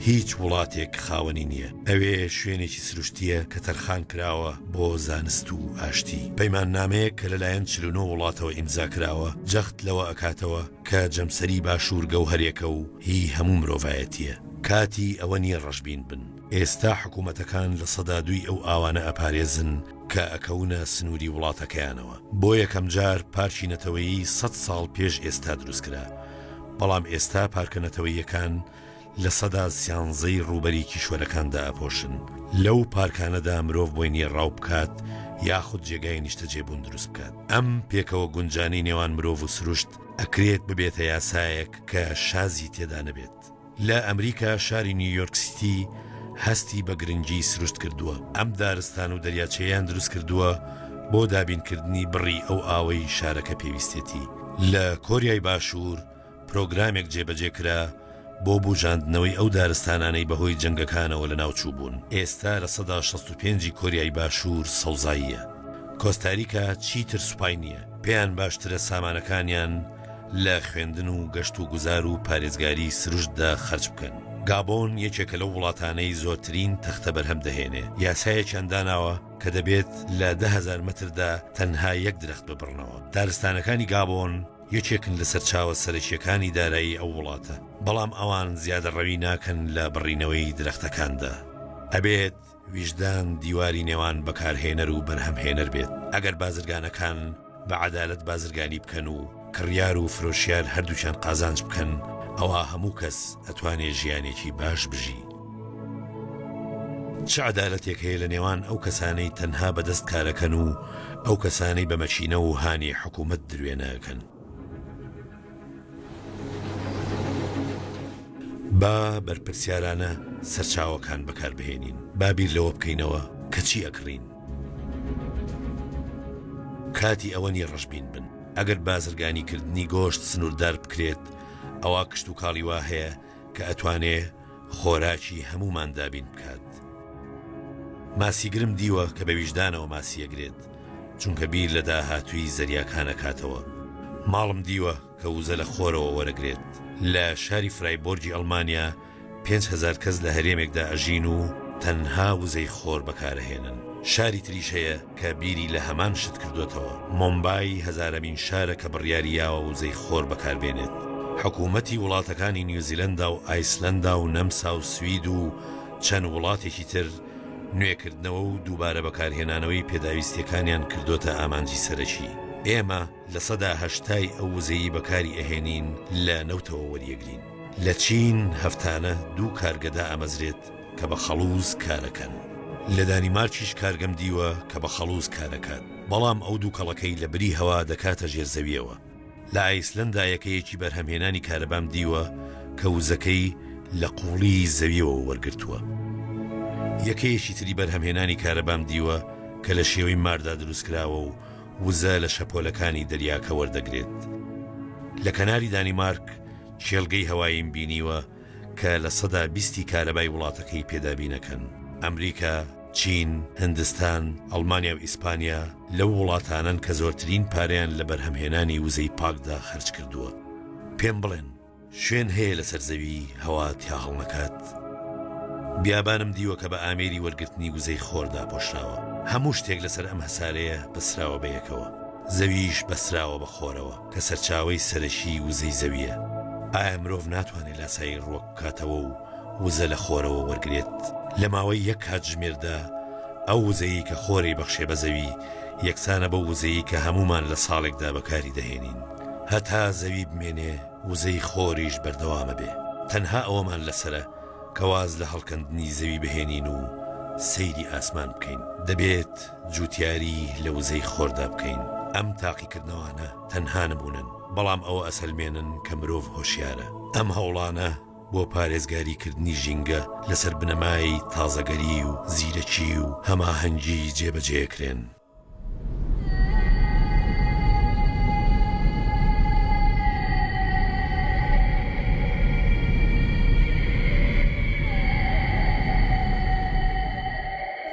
هیچ وڵاتێک خاوەنی نییە. ئەوێ شوێنێکی سروشتییە کە تەرخان کراوە بۆ زانست و ئاشتی. پەیماننامەیەک کە لەلایەن 49 وڵاتەوە ئیمزا کراوە، جەخت لەوە ئەکاتەوە کە جەمسەری باشوور گەوهەرێکە و هی هەموو مرۆڤایەتییە. کاتی ئەوە نییە ڕەشبین بن. ئێستا حکوومەتەکان دووی لە سەدا ئەو ئاوانە ئەپارێزن کە ئەکەونە سنووری وڵاتەکەیانەوە. بۆ یەکەمجار پارکی نەتەوەیی سەد ساڵ پێش ئێستا دروست کرا، بەڵام ئێستا پارکە نەتەوەییەکان سیانزەی ڕووبەری کیشوەرەکان دائەپۆشن. لەو پارکانەدا مرۆڤ بۆی نییە ڕاو بکات یاخود جێگای نیشتەجێبوون دروست بکات. ئەم پێکەوە گونجانەی نێوان مرۆڤ و سروشت ئەکرێت ببێتە یاسایەک کە شازی تێدا نەبێت. لە ئەمریکا شاری نیویۆرک سیتی هەستی بە گرنگی سروشت کردووە، ئەم دارستان و دەریاچەیەیان دروست کردووە بۆ دابینکردنی بڕی ئەو ئاوەی شارەکە پێویستێتی. لە کۆریای باشوور پرۆگرامێک جێبەجێ کرا بۆ بوژاندنەوەی ئەو دارستانانەی بەهۆی جەنگەکانەوە لەناوچووبوون، ئێستا 65% ی کۆریای باشوور سەوزاییە. کۆستاریکا چیتر سوپای نییە، پێیان باشترە سامانەکانیان لە خوێندن و گەشت و گوزار و پارێزگاری سروشتدا خەرج بکەن. گابۆن یەکێکە لەو وڵاتانەی زۆرترین تەختە بەرهەم دەهێنێ، یاسایەکیان داناوە کە دەبێت لە 10,000 مەتردا تەنها یەک درەخت ببڕنەوە. دارستانەکانی گابۆن یەکێکن لە سەرچاوە سەرەکییەکانی دارایی ئەو وڵاتە، بەڵام ئەوان زیادەڕەوی ناکەن لە بڕینەوەی درەختەکاندا. ئەبێت ویژدان دیواری نێوان بەکارهێنەر و بەرهەمهێنەر بێت، ئەگەر بازرگانەکان بە عەدالەت بازرگانی بکەن و کڕیار و فرۆشیار هەردووکیان قازانج بکەن، ئەوا هەموو کەس ئەتوانێ ژیانێکی باش بژی. چ عەدالەتێک هەیە لە نێوان ئەو کەسانەی تەنها بە دەست کارەکەن و ئەو کەسانەی بە مەکینە و هانی حکوومەت دروێنە ئەکەن؟ با بەرپرسیارانە سەرچاوەکان بەکاربهێنین. با بیر لەوە بکەینەوە کە چی ئەکڕین. کاتی ئەوە نییە ڕەشبین بن. ئەگەر بازرگانیکردنی گۆشت سنووردار بکرێت، ئەوا کشتوکاڵی وا هەیە کە ئەتوانێ خۆراکی هەموومان دابین بکات. ماسیگرم دیوە کە بە ویژدانەوە ماسی ئەگرێت، چونکە بیر لە داهاتووی زەریاکان ئەکاتەوە. ماڵم دیوە کە وزە لە خۆرەوە وەرەگرێت. لە شاری فرایبۆرگی ئەڵمانیا 5000 کەس لە هەرێمێکدا ئەژین و تەنها وزەی خۆر بەکارئەهێنن. شاری تریش هەیە کە بیری لە هەمان شت کردۆتەوە. مۆمبای هەزارەمین شارە کە بڕیاری یاوە وزەی خۆر بەکاربێنێت. حکوومەتی وڵاتەکانی نیوزیلەندا و ئایسلەندا و نەمسا و سوید و چەند وڵاتێکی تر نوێکردنەوە و دووبارە بەکارهێنانەوەی پێداویستیەکانیان کردۆتە ئامانجی سەرەکی. ئێمە 80% ی ئەو وزەی بەکاری ئەهێنین لە نەوتەوە وەریەگرین. لە چین هەفتانە دوو کارگە دائەمەزرێت کە بە خەڵوز کارەکەن. لە دانیمارکیش کارگەم دیوە کە بە خەڵوز کارەکات، بەڵام ئەو دووکەڵەکەی لە بری هەوا دەکاتە ژێر زەویەوە. لە ئایسلەندا یەکەیەکی بەرهەمهێنانی کارەبام دیوە کە وزەکەی لە قووڵیی زەویەوە وەرگرتووە. یەکەیەکی تری بەرهەمهێنانی کارەبام دیوە کە لە شێوەی ماردا دروستکراوە و وزە لە شەپۆلەکانی دەریاکە وەردەگرێت. لە کەناری دانیمارک کێڵگەی هەواییم بینیوە کە 20% ی کارەبای وڵاتەکەی پێ دابینەکەن. ئەمریکا، چین، هندستان، ئەڵمانیا و ئیسپانیا لەو وڵاتانەن کە زۆرترین پارەیان لە بەرهەمهێنانی وزەی پاکدا خەرج کردووە. پێم بڵێن شوێن هەیە لەسەر زەوی هەوا تیا هەڵنەکات؟ بیابانم دیوە کە بە ئامێری وەرگرتنی وزەی خۆر داپۆشراوە. هەموو شتێک لەسەر ئەم هەسارەیە بەستراوە بەیەکەوە. زەویش بەستراوە بە خۆرەوە کە سەرچاوەی سەرەکی وزەی زەوییە. ئایا مرۆڤ ناتوانێت لاسایی ڕوەک بکاتەوە و وزە لە خۆرەوە وەرگرێت؟ لە ماوەی یەک کاتژمێردا ئەو وزەیەی کە خۆر ئەیبەخشێ بە زەوی یەکسانە بەو وزەیەی کە هەموومان لە ساڵێکدا بەکاری دەهێنین. هەتا زەوی بمێنێ وزەی خۆریش بەردەوامەبێ. تەنها ئەوەمان لەسەرە کە واز لە هەڵکەندنی زەوی بهێنین و سەیری ئاسمان بکەین. دەبێت جوتیاری لە وزەی خۆردا بکەین. ئەم تاقیکردنەوانە تەنها نمونەن، بەڵام ئەوە ئەسەلمێنن کە مرۆڤ هۆشیارە. ئەم هەوڵانە بۆ پارێزگاری کردنی ژینگە لەسەر بنەمای تازەگەری و زیرەکی و هەماهەنگی جێبەجێکرێن.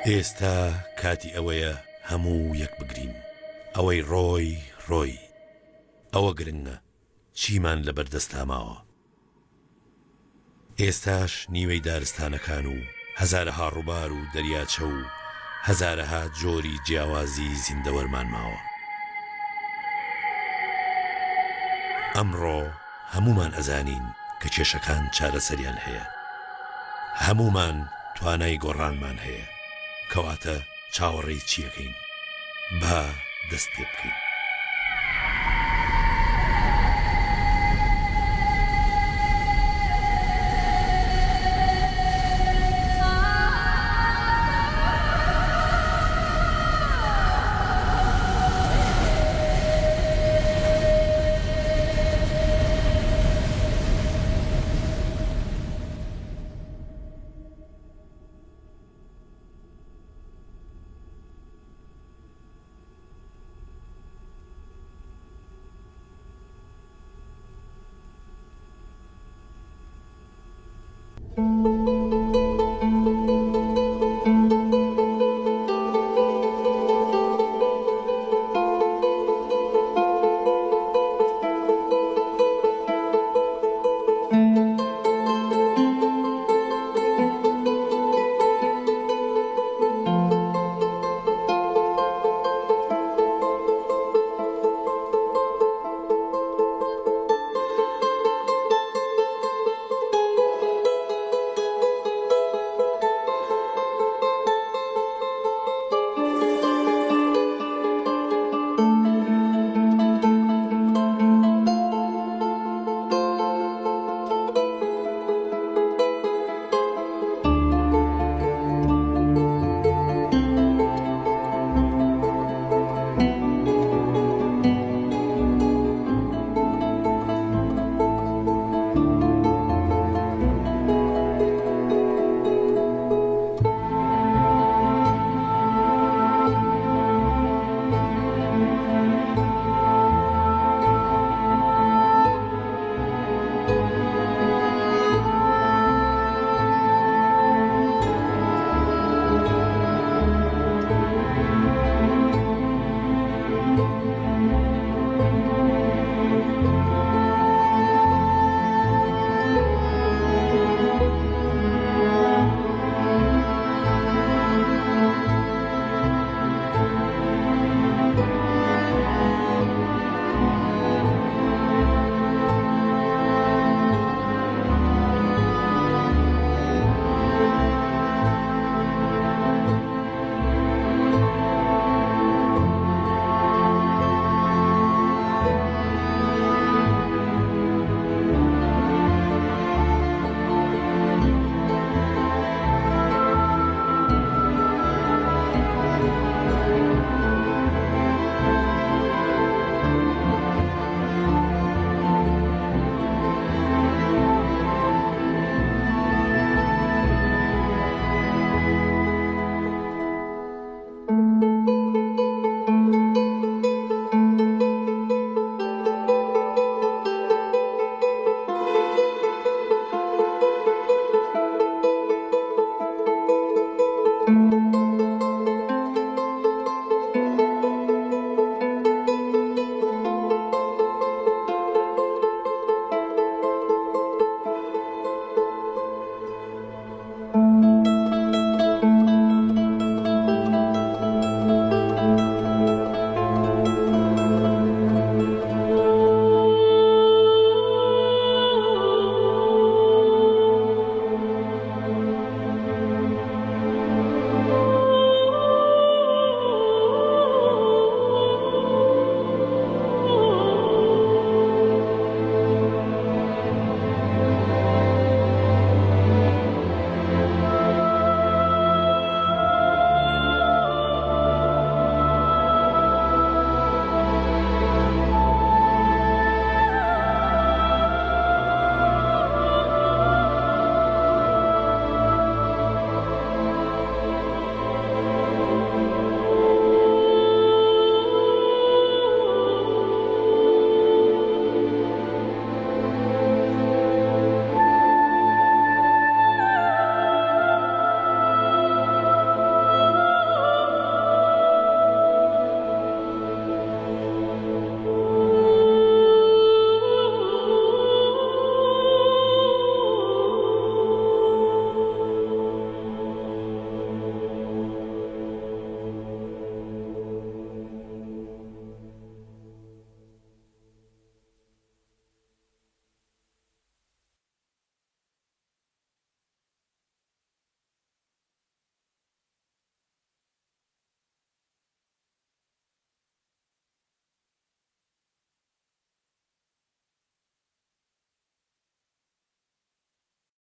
ئێستا کاتی ئەوەیە هەموو یەک بگرین. ئەوەی ڕۆی ڕۆی. ئەوە گرنگە چیمان لەبەردەستا ماوە. ئێستاش نیوەی دارستانەکان و هەزارەها ڕووبار و دەریاچە و هەزارەها جۆری جیاوازی زیندەوەرمان ماوە. ئەمڕۆ هەموومان ئەزانین کە کێشەکان چارەسەریان هەیە. هەموومان توانای گۆڕانمان هەیە. کەواتە چاوەڕێی چی ئەکەین؟ با دەست پێ بکەین.